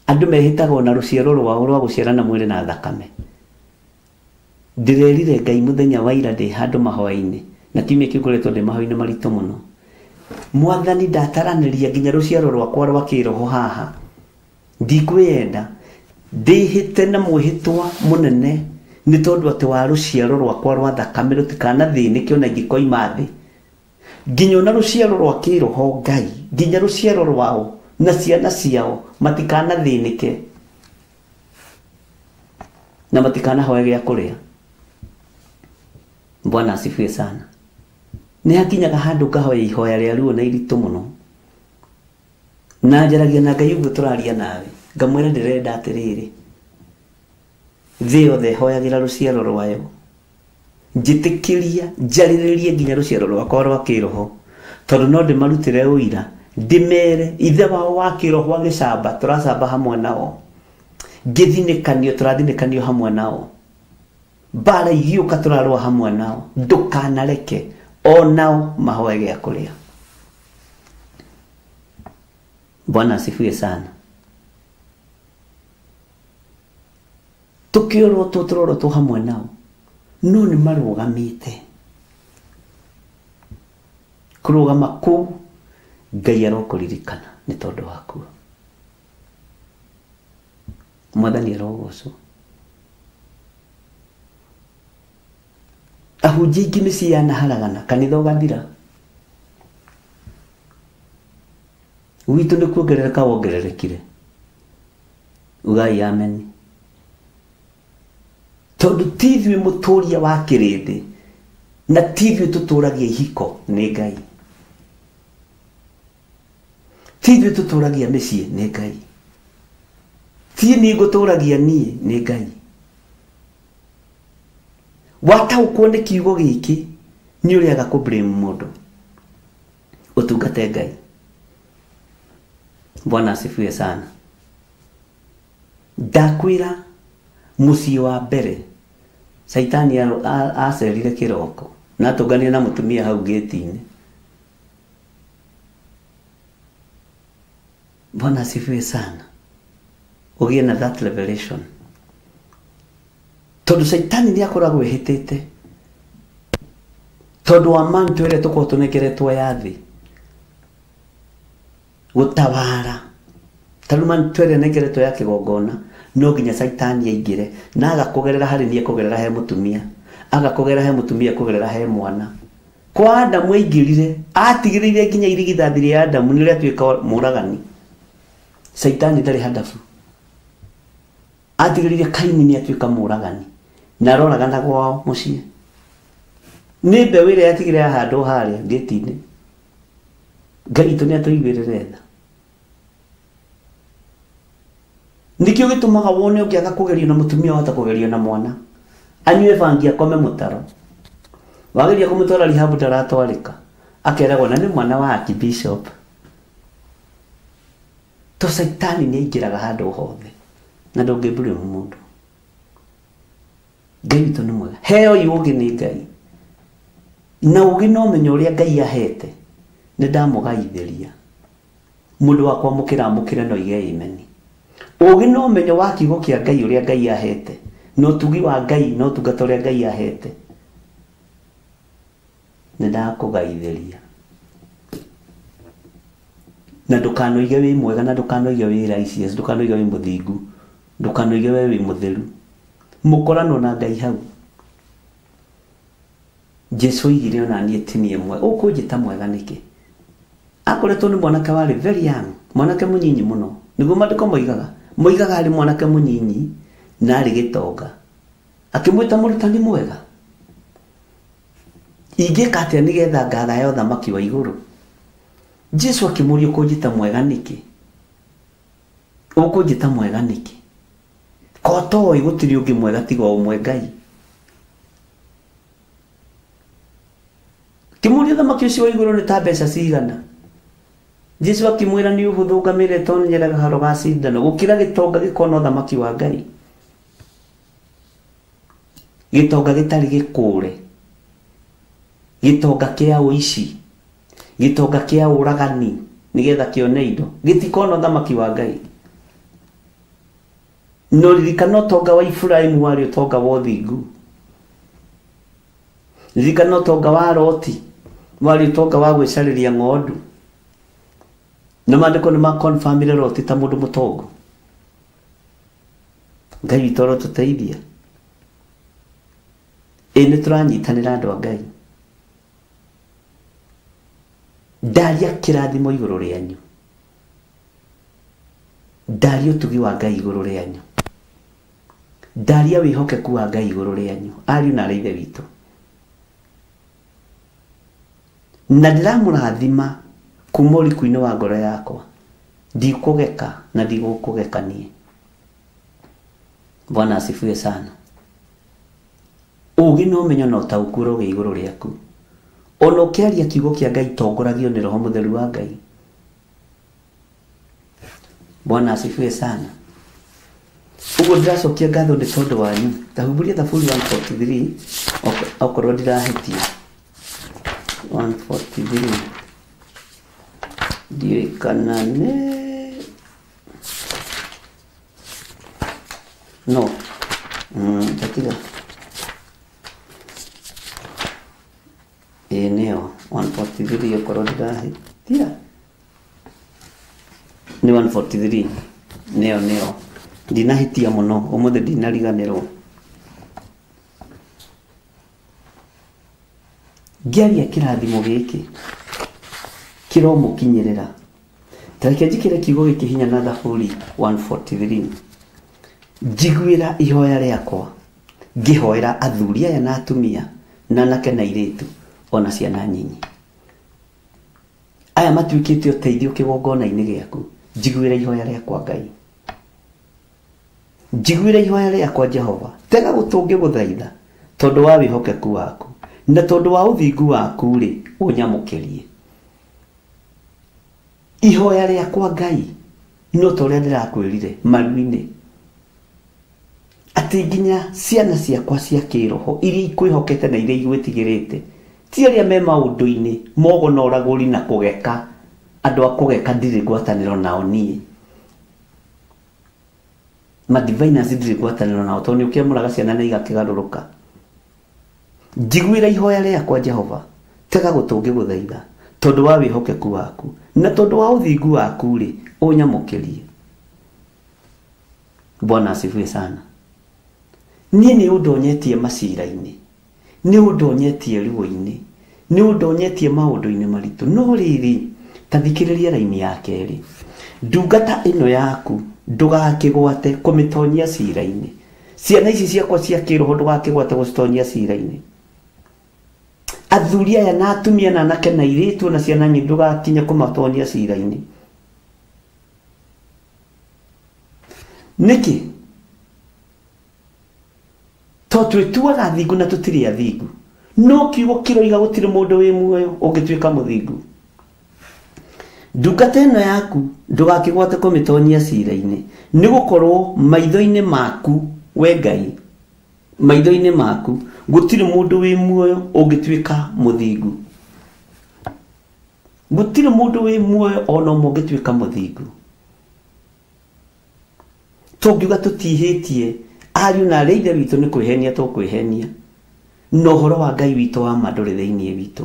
Andũ mehĩtaga ona rũciaro rwao rwa gũciarana mwĩrĩ na thakame. Ndĩrerire Ngai mũthenya wa ira ndĩ handũ mahoya-inĩ, na kiumia kĩu ngoretwo ndĩ mahoya-inĩ maritũ mũno. Mwathani ndataranĩria nginya rũciaro rwakwa rwa kĩroho haha. Ndikwĩyenda, ndĩhĩte na mwĩhĩtwa mũnene nĩ tondũ atĩ wa rũciaro rwakwa rwa thakame rũtikanathĩnĩke ona ingĩkoima thĩ. Nginya ona rũciaro rwa kĩroho Ngai, nginya rũciaro rwao na ciana ciao matikanathĩnĩke na matikanahoe gĩa kũrĩa. Bwana asifiwe sana. Nĩ hakinyaga handũ ngahoya ihoya rĩa ruo na iritũ mũno. Na njaragia na Ngai ũguo tũraria nawe, ngamwĩra ndĩrenda atĩrĩrĩ, thĩ yothe ĩhoyagĩra rũciaro rwayo, njĩtĩkĩria njarĩrĩrie nginya rũciaro rwakwa rwa kĩroho, tondũ no ndĩmarutĩre ũira, ndĩmere ithe wao wa kĩroho agĩcamba, tũracamba hamwe nao, ngĩthinĩkanio, tũrathinĩkanio hamwe nao, mbara igĩũka tũrarũa hamwe nao, ndũkanareke o nao mahoe gĩa kũrĩa. Bwana asifiwe sana. Tũkĩorotwo tũrorotwo hamwe nao, no nĩ marũgamĩte. Kũrũgama kũu Ngai arokũririkana nĩ tondũ wakuo. Mwathani arogocwo. Ahunjia aingĩ mĩciĩ yanaharagana, kanitha ũgathira. Gwitũ nĩ kuongerereka wongererekire. Ugai ameni. Tondũ ti ithuĩ mũtũria wa kĩrĩndĩ na ti ithuĩ tũtũragia ihiko nĩ Ngai. Ti ithuĩ tũtũragia mĩciĩ nĩ Ngai. Ti niĩ ngũtũragia niĩ nĩ Ngai. Wataũkwo nĩ kiugo gĩkĩ nĩ ũrĩaga kũ blame mũndũ. Ũtungate Ngai. Bwana asifiwe sana. Ndakwĩra mũciĩ wa mbere Caitani acerire kĩroko na atũnganire na mũtumia hau gate-inĩ. Bwana asifiwe sana. Ũgĩe na that revelation. Tondũ Caitani nĩ akoragwo ehĩtĩte tondũ wa manto ĩrĩa tũkoragwo tũnengeretwo ya thĩ gũtawara ta rĩu manto ĩrĩa nengeretwo ya kĩgongona no nginya Caitani aingĩre na aga kũgerera harĩ niĩ kũgerera he mũtumia aga kũgerera he mũtumia kũgerera he mwana kwa Adamu aingĩrire atigĩrĩire nginya irigithathi rĩa Adamu nĩ rĩatuĩka mũragani Caitani ndarĩ handabu atigĩrĩire Kaini nĩ atuĩka mũragani na aroragana gwao mũciĩ. Nĩ mbeũ ĩrĩa yatigire yahandwo harĩa ngĩti-inĩ. Ngai witũ nĩ atũiguĩrĩre tha. Nĩkĩo gĩtũmaga wone ũngĩaga kũgerio na mũtumia wahota kũgerio na mwana. Anyue bangi akome mũtaro. Wageria kũmũtwara rehab ndaratwarĩka. Akeragwo na nĩ mwana wa archbishop. To caitani nĩ aingĩraga handũ hothe na ndũngĩ blame mũndũ. Ngai witũ nĩ mwega. Heo ũgĩ nĩ Ngai. Na ũgĩ na ũmenyo ũrĩa Ngai ahete nĩ ndamũgaithĩria. Mũndũ wa kwamũkĩra amũkĩre na oige amen. Ũgĩ na ũmenyo wa kiugo kĩa Ngai ũrĩa Ngai ahete na ũtugi wa Ngai na ũtungata ũrĩa Ngai ahete nĩ ndakũgaithĩria. Na ndũkanoige wĩ mwega na ndũkanoige wĩ righteous, ndũkanoige wĩ mũthingu, ndũkanoige we wĩ mũtheru. Mũkoranwo na Ngai hau. Jesu oigire ona niĩ ti niĩ mwega. Ũkũnjĩta mwega nĩkĩ? Akoretwo nĩ mwanake warĩ very young, mwanake mũnyinyi mũno. Nĩguo maandĩko moigaga. Moigaga arĩ mwanake mũnyinyi na arĩ gĩtonga. Akĩmwĩta mũrutani mwega. Ingĩka atĩa nĩgetha ngagaya ũthamaki wa igũrũ? Jesu akĩmũria ũkũnjĩta mwega nĩkĩ? Ũkũnjĩta mwega nĩkĩ? Ko toĩ gũtirĩ ũngĩ mwega tiga o ũmwe Ngai. Kĩmũria ũthamaki ũcio wa igũrũ nĩ ta mbeca cigana? Jesu akĩmwĩra nĩ ũhũthũ ngamĩra ĩtonyere gahoro ga cindano gũkĩra gĩtonga gĩkona ũthamaki wa Ngai. Gĩtonga gĩtarĩ gĩkũre, gĩtonga kĩa ũici, gĩtonga kĩa ũragani nĩgetha kĩone indo, gĩtikona ũthamaki wa Ngai. No ririkana ũtonga wa Iburahĩmu warĩ ũtonga wa ũthingu. Ririkana ũtonga wa Loti warĩ ũtonga wa gwĩcarĩria ng'ondu. Na maandĩko nĩ makonfamire Loti ta mũndũ mũtongu. Ngai witũ arotũteithia. Ĩ nĩ tũranyitanĩra andũ a Ngai. Ndaria kĩrathimo igũrũ rĩanyu. Ndaria ũtugi wa Ngai igũrũ rĩanyu. Ndaria wĩhokeku wa Ngai igũrũ rĩanyu, ariũ na aarĩ a Ithe witũ. Na ndĩramũrathima kuma ũriku-inĩ wa ngoro yakwa. Ndikũgeka na ndigũkũgeka niĩ. Bwana asifiwe sana. Ũũgĩ na ũmenyo na ũtaũku ũrogĩa igũrũ rĩaku. Ona ũkĩaria kiugo kĩa Ngai tongoragio nĩ Roho Mũtheru wa Ngai. Bwana asifiwe sana. Ũguo ndĩracokia ngatho nĩ tondũ wanyu. Ta humbũria Thaburi 143 okorwo ndirahĩtia. 143 ndiũĩ kana nĩ no tatiga ĩĩ nĩyo 143 okorwo ndirahĩtia nĩ 143 nĩyo nĩyo ndinahĩtia mũno ũmũthĩ ndinariganĩrwo ngĩaria kĩrathimo gĩkĩ kĩromũkinyĩrĩra ta reke njĩkĩre kiugo gĩkĩ hinya na Thaburi 143 njiguĩra ihoya rĩakwa ngĩhoera athuri aya na atumia na anake na airĩtu ona ciana nyinyi aya matuĩkĩte ũteithio kĩgongona-inĩ gĩaku njiguĩra ihoya rĩakwa Ngai njiguĩra ihoya rĩakwa Jehova tega gũtũ ngĩgũthaitha tondũ wa wĩhokeku waku na tondũ wa ũthingu waku-rĩ ũnyamũkĩrie ihoya rĩakwa Ngai no ta ũrĩa ndĩrakwĩrire maru-inĩ atĩ nginya ciana ciakwa cia kĩroho iria ikwĩhokete na iria igwĩtigĩrĩte ti arĩa me maũndũ-inĩ mogo na ũragũri na kũgeka andũ a kũgeka ndirĩ ngwatanĩro nao niĩ madiviners ndirĩ ngwatanĩro nao tondũ nĩ ũkĩamũraga ciana na igakĩgarũrũka njiguĩra ihoya rĩakwa Jehova tega gũtũ ngĩgũthaitha tondũ wa wĩhokeku waku na tondũ wa ũthingu waku-rĩ ũnyamũkĩrie Bwana asifiwe sana. Niĩ nĩ ũndonyetie macira-inĩ, nĩ ũndonyetie ruo-inĩ, nĩ ũndonyetie maũndũ-inĩ maritũ. No rĩrĩ, ta thikĩrĩria raini ya kerĩ. Ndungata ĩno yaku ndũgakĩgwate kũmĩtonyia cira-inĩ. Ciana ici ciakwa cia kĩroho ndũgakĩgwate gũcitonyia cira-inĩ. Athuri aya na atumia na anake na airĩtu na ciana nyingĩ ndũgakinye kũmatonia cira-inĩ. Nĩkĩ? To twĩtuaga athingu na tũtirĩ athingu. No kiugo kĩroiga gũtirĩ mũndũ wĩ muoyo ũngĩtuĩka mũthingu. Ndungata ĩno yaku ndũgakĩgwate kũmĩtonyia cira-inĩ, nĩ gũkorwo maitho-inĩ maku, we Ngai, maitho-inĩ maku gũtirĩ mũndũ wĩ muoyo ũngĩtuĩka mũthingu. Gũtirĩ mũndũ wĩ muoyo o na ũmwe ũngĩtuĩka mũthingu. Tũngiuga tũtihĩtie, ariũ na aarĩ a Ithe witũ nĩ kwĩhenia tũkwĩhenia, na ũhoro wa Ngai witũ wa ma ndũrĩ thĩinĩ witũ.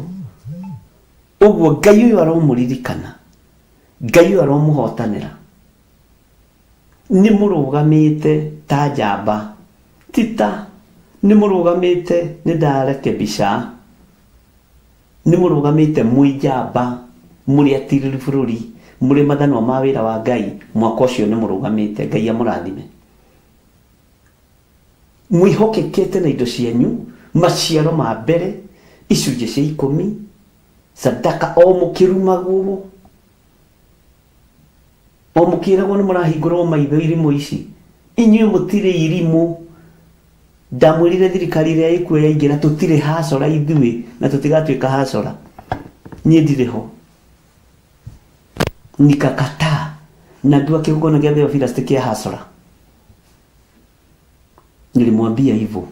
Ũguo Ngai ũyũ aromũririkana, Ngai ũyũ aromũhotanĩra. Nĩ mũrũgamĩte ta njamba, ti ta, nĩ mũrũgamĩte nĩ ndarekebisha. Nĩ mũrũgamĩte mwĩ njamba, mũrĩ atirĩri bũrũri, mũrĩ mathanwa ma wĩra wa Ngai, mwaka ũcio nĩ mũrũgamĩte. Ngai amũrathime. Mwĩhokekete na indo cianyu, maciaro ma mbere, icunjĩ cia ikũmi, sadaka, o mũkĩrumagwo, o mũkĩragwo nĩ mũrahingũrwo maitho irimũ ici. Inyuĩ mũtirĩ irimũ. Ndamwĩrire thirikari ĩrĩa ĩkuo yaingĩra tũtirĩ hacora ithuĩ na tũtigatuĩka hacora. Niĩ ndirĩ ho. Nikakataa na ngiuga kĩgongona gĩa Theophilus ti kĩa hacora. Nilimwambia hivyo.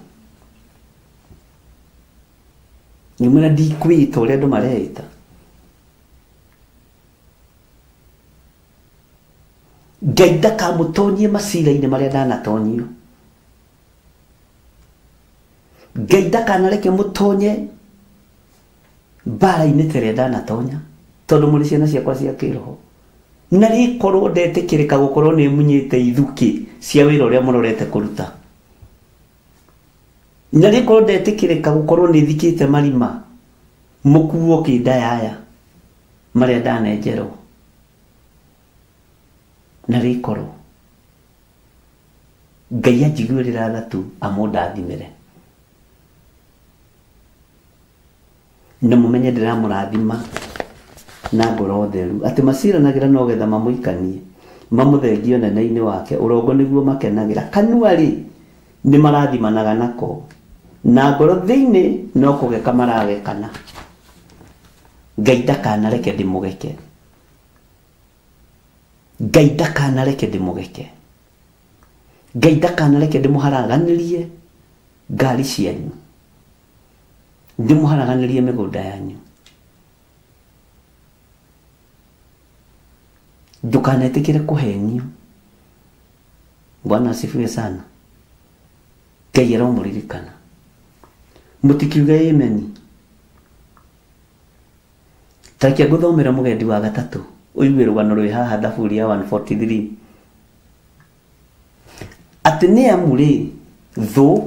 Ngĩmwĩra ndikwĩita ũrĩa andũ mareita. Ngai ndakamũtonyie macira-inĩ marĩa ndanatonyio. Ngai ndakanareke mũtonye mbara-inĩ ta ĩrĩa ndanatonya tondũ mũrĩ ciana ciakwa cia kĩroho. Na rĩkorwo ndetĩkĩrĩka gũkorwo nĩ munyĩte ithukĩ cia wĩra ũrĩa mũrorete kũruta. Na rĩkorwo ndetĩkĩrĩka gũkorwo nĩ thikĩte marima mũkuo kĩndayaya marĩa ndanenjerwo. Na rĩkorwo Ngai anjiguĩrĩra tha tu amũndathimĩre. Na mũmenye ndĩramũrathima na ngoro theru, atĩ maciranagĩra no getha mamũikanie, mamũthengie ũnene-inĩ wake, ũrongo nĩguo makenagĩra. Kanua-rĩ, nĩmarathimanaga nako, na ngoro thĩinĩ no kũgeka maragekana. Ngai ndakanareke ndĩmũgeke. Ngai ndakanareke ndĩmũgeke. Ngai ndakanareke ndĩmũharaganĩrie ngari cianyu, ndĩmũharaganĩrie mĩgũnda yanyu. Ndũkanetĩkĩre kũhenio. Bwana asifiwe sana. Ngai aromũririkana. Mũtikiuge ameni. Ta reke ngũthomere mũgendi wa gatatũ ũigue rũgano rwĩ haha Thaburi ya 143. Atĩ nĩ amu-rĩ, thũ,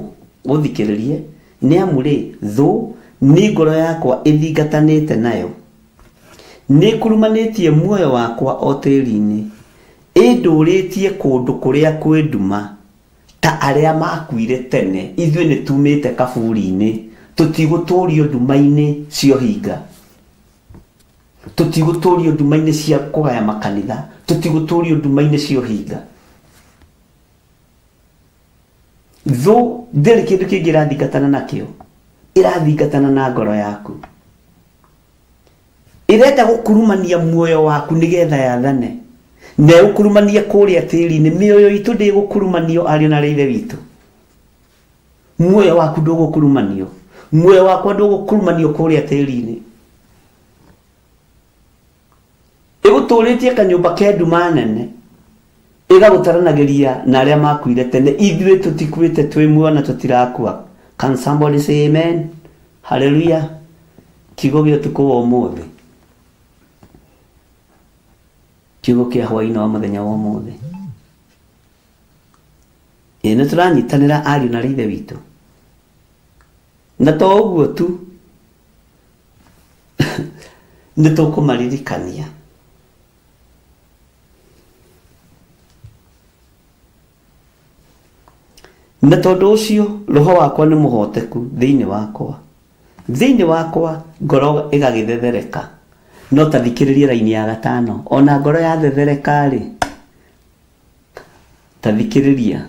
ũthikĩrĩrie, nĩ amu-rĩ, thũ nĩ ngoro yakwa ĩthingatanĩte nayo, nĩĩkurumanĩtie muoyo wakwa o tĩri-inĩ, ĩndũrĩtie kũndũ kũrĩa kwĩ nduma ta arĩa makuire tene. Ithuĩ nĩtumĩte kaburi-inĩ, tũtigũtũrio nduma-inĩ cia ũhinga. Tũtigũtũrio nduma-inĩ cia kũgaya makanitha, tũtigũtũrio nduma-inĩ cia ũhinga. Thũ ndĩrĩ kĩndũ kĩngĩ ĩrathingatana nakĩo, ĩrathingatana na ngoro yaku. Ĩrenda gũkurumania muoyo waku nĩgetha yathane. Na ĩũkurumanie kũrĩa tĩri-inĩ. Mĩoyo itũ ndĩgũkurumanio ariũ na aarĩ a Ithe witũ. Muoyo waku ndũgũkurumanio. Muoyo wakwa ndũgũkurumanio kũrĩa tĩri-inĩ. Ĩgũtũrĩtie kanyũmba ke nduma nene, ĩgagũtaranagĩria na arĩa makuire tene. Ithuĩ tũtikuĩte, twĩ muoyo na tũtirakua. Can somebody say amen? Hallelujah. Kiugo gĩa ũtukũ wa ũmũthĩ, kiugo kĩa hwaĩ-inĩ wa mũthenya wa ũmũthĩ. Ĩ nĩ tũranyitanĩra ariũ na ithe witũ. Na to ũguo tu, nĩ tũkũmaririkania. Na tondũ ũcio roho wakwa nĩ mũhoteku thĩinĩ wakwa. Thĩinĩ wakwa ngoro ĩgagĩthethereka. No ta thikĩrĩria raini ya gatano. Ona ngoro yathethereka-rĩ, ta thikĩrĩria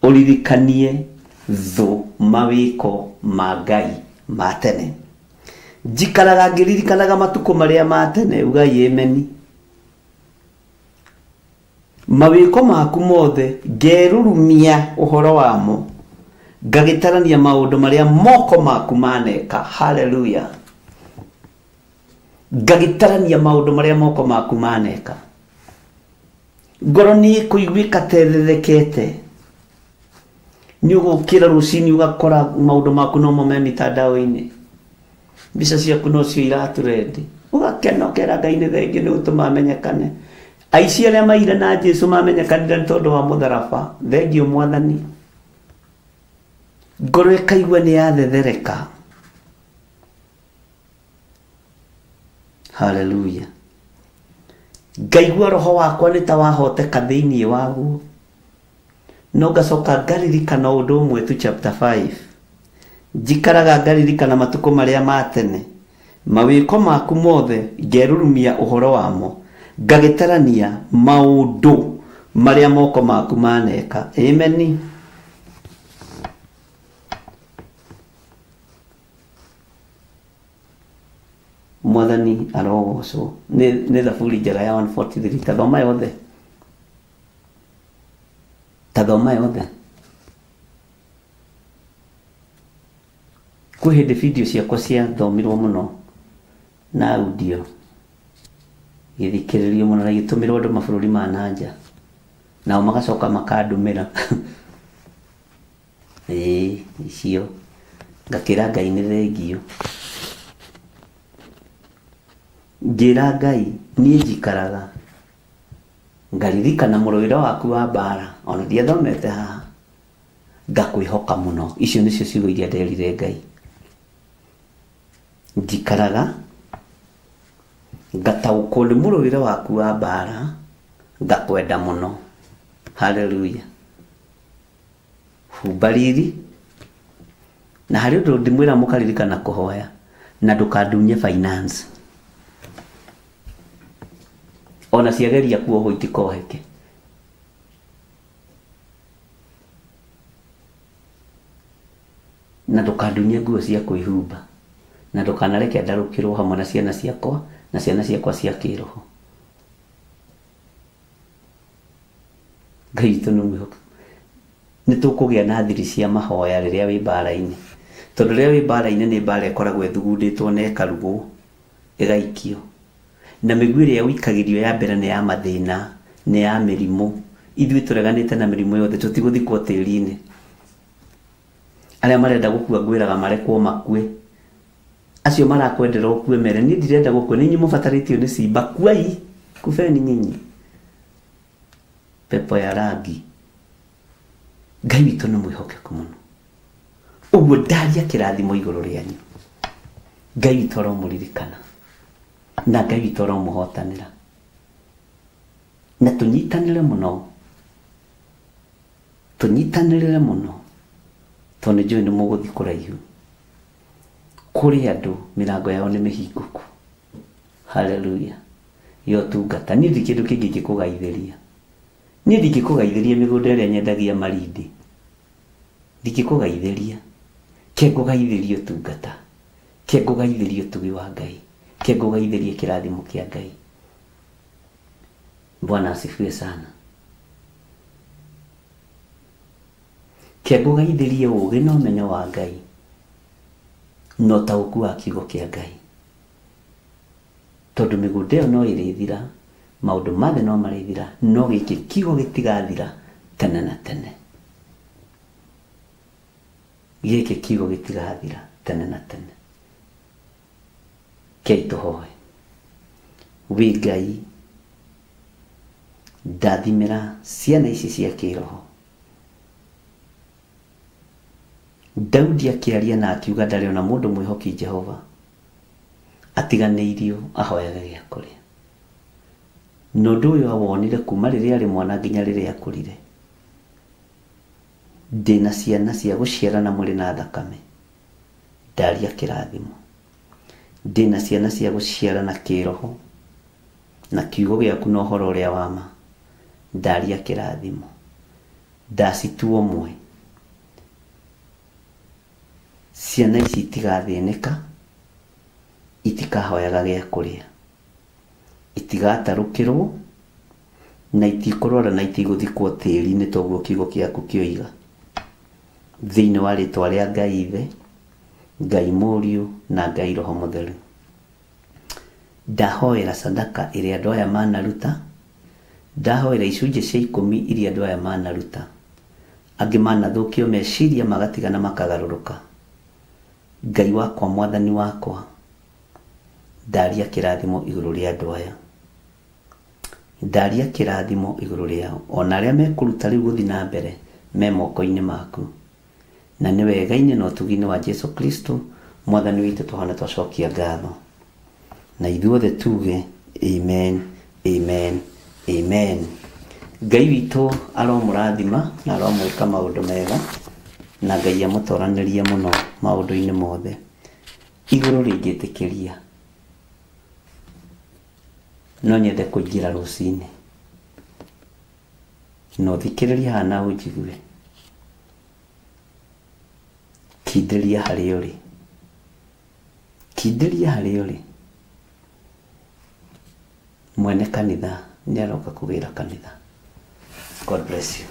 ũririkanie thũ mawĩko ma Ngai ma tene. Njikaraga ngĩririkanaga matukũ marĩa ma tene, ugai ameni. Mawĩko maku mothe ngerurumia ũhoro wamo, ngagĩtarania maũndũ marĩa moko maku maneka. Haleluya. Ngagĩtarania maũndũ marĩa moko maku maneka. Ngoro nĩ ĩkũiguĩka ta ĩthethekete. Nĩ ũgũkĩra rũcinĩ ũgakora maũndũ maku nomo me mitandao-inĩ. Mbica ciaku nocio iratũrendi. Ũgakena ũkera Ngai nĩ thengiũ nĩ gũtũma menyekane. Aici arĩa maire na Jesu mamenyekanire nĩ tondũ wa mũtharaba. Thengiũ Mwathani. Ngoro ĩkaigua nĩ yathethereka. Haleluya. Ngaigua roho wakwa nĩ ta wahoteka thĩinĩ waguo. No ngacoka ngaririkana ũndũ ũmwe tu chapter 5. Njikaraga ngaririkana matukũ marĩa ma tene. Mawĩko maku mothe ngerurumia ũhoro wamo. Ngagĩtarania maũndũ marĩa moko maku maneka. Amen. Mwathani arogocwo. Nĩ thaburi njega ya 143. Ta thoma yothe. Ta thoma yothe. Kwĩ hĩndĩ video ciakwa ciathomirwo mũno na audio gĩthikĩrĩrio mũno na igĩtũmĩrwo andũ mabũrũri ma na nja, nao magacoka makandũmĩra. Ĩĩ icio ngakĩra Ngai nĩ thengiũ. Ngĩra Ngai niĩ njikaraga ngaririkana mũrũĩre waku wa mbara, ona ndiathomete haha, ngakwĩhoka mũno. Icio nĩcio ciugo iria nderire Ngai. Njikaraga ngataũkwo nĩ mũrũĩre waku wa mbara, ngakwenda mũno. Haleluya. Humba riri. Na harĩ ũndũ ndĩmwĩra mũkaririkana kũhoya, na ndũkandunye finance. Ona ciageria kuohwo itikoheke. Na ndũkandunye nguo cia kwĩhumba. Na ndũkanareke ndarũkĩrwo hamwe na ciana ciakwa na ciana ciakwa cia kĩroho. Ngai witũ nĩ mwĩhokeku. Nĩ tũkũgĩa na thiri cia mahoya rĩrĩa wĩ mbara-inĩ. Tondũ rĩrĩa wĩ mbara-inĩ nĩ mbara ĩkoragwo ĩthugundĩtwo na ĩkarugwo, ĩgaikio. Na mĩguĩ ĩrĩa ũikagĩrio ya mbere nĩ ya mathĩna, nĩ ya mĩrimũ. Ithuĩ tũreganĩte na mĩrimũ yothe, tũtigũthikwo tĩri-inĩ. Arĩa marenda gũkua ngwĩraga marekwo makue. Acio marakwendera ũkue mere, niĩ ndirenda gũkua, nĩ inyuĩ mũbatarĩtio nĩ simba, kuai, kubeni nyinyi. Pepo ya rangi. Ngai witũ nĩ mwĩhokeku mũno. Ũguo ndaria kĩrathimo igũrũ rĩanyu. Ngai witũ aromũririkana. Na Ngai witũ aromũhotanĩra. Na tũnyitanĩre mũno. Tũnyitanĩrĩre mũno. Tondũ nĩ njũĩ nĩ mũgũthiĩ kũraihu. Kũrĩ andũ mĩrango yao nĩ mĩhingũku. Haleluya. Ya ũtungata. Niĩ ndirĩ kĩndũ kĩngĩ ingĩkũgaithĩria. Niĩ ndingĩkũgaithĩria mĩgũnda ĩrĩa nyendagia Malindi. Ndingĩkũgaithĩria. Ke ngũgaithĩrie ũtungata. Ke ngũgaithĩrie ũtugi wa Ngai. Ke ngũgaithĩrie kĩrathimo kĩa Ngai. Bwana asifiwe sana. Ke ngũgaithĩrie ũũgĩ na ũmenyo wa Ngai na ũtaũku wa kiugo kĩa Ngai. Tondũ mĩgũnda ĩyo no ĩrĩthira, maũndũ ma thĩ no marĩthira, no gĩkĩ kiugo gĩtigathira tene na tene. Gĩkĩ kiugo gĩtigathira tene na tene. Kei tũhoe. Wĩ Ngai, ndathimĩra ciana ici cia kĩroho. Daudi akĩaria na akiuga ndarĩ ona mũndũ mwĩhoki Jehova atiganĩirio ahoyage gĩa kũrĩa. Na ũndũ ũyũ awonire kuma rĩrĩa arĩ mwana nginya rĩrĩa akũrire. Ndĩna ciana cia gũciarana mwĩrĩ na thakame. Ndaria kĩrathimo. Ndĩna ciana cia gũciara na kĩroho na kiugo gĩaku na ũhoro ũrĩa wa ma. Ndaria kĩrathimo. Ndacitua ũmwe. Ciana ici itigathĩnĩka, itikahoyaga gĩa kũrĩa, itigatarũkĩrwo na itikũrwara na itigũthikwo tĩri-inĩ toguo kiugo gĩaku kĩoiga. Thĩinĩ wa rĩtwa rĩa Ngai Ithe, Ngai Mũriũ na Ngai Roho Mũtheru. Ndahoera sadaka ĩrĩa andũ aya manaruta, ndahoera icunjĩ cia ikũmi iria andũ aya manaruta. Angĩ manathũkio meciria magatigana makagarũrũka. Ngai wakwa mwathani wakwa, ndaria kĩrathimo igũrũ rĩa andũ aya. Ndaria kĩrathimo igũrũ rĩao. Ona arĩa mekũruta rĩu gũthiĩ na mbere me moko-inĩ maku. Na nĩ wega-inĩ na ũtugi-inĩ wa Jesu Kristo mwathani witũ tũhana twacokia ngatho. Na ithuothe tuge amen, amen, amen. Ngai witũ aromũrathima na aromwĩka maũndũ mega na Ngai amũtoranĩrie mũno maũndũ-inĩ mothe. Igũrũ rĩngĩtĩkĩria no nyende kũingĩra rũcinĩ. Na ũthikĩrĩrie haha na ũnjigue. Kindĩria harĩa ũrĩ. Kindĩria harĩa ũrĩ. Mwene kanitha nĩ aroka kũgĩra kanitha. God bless you.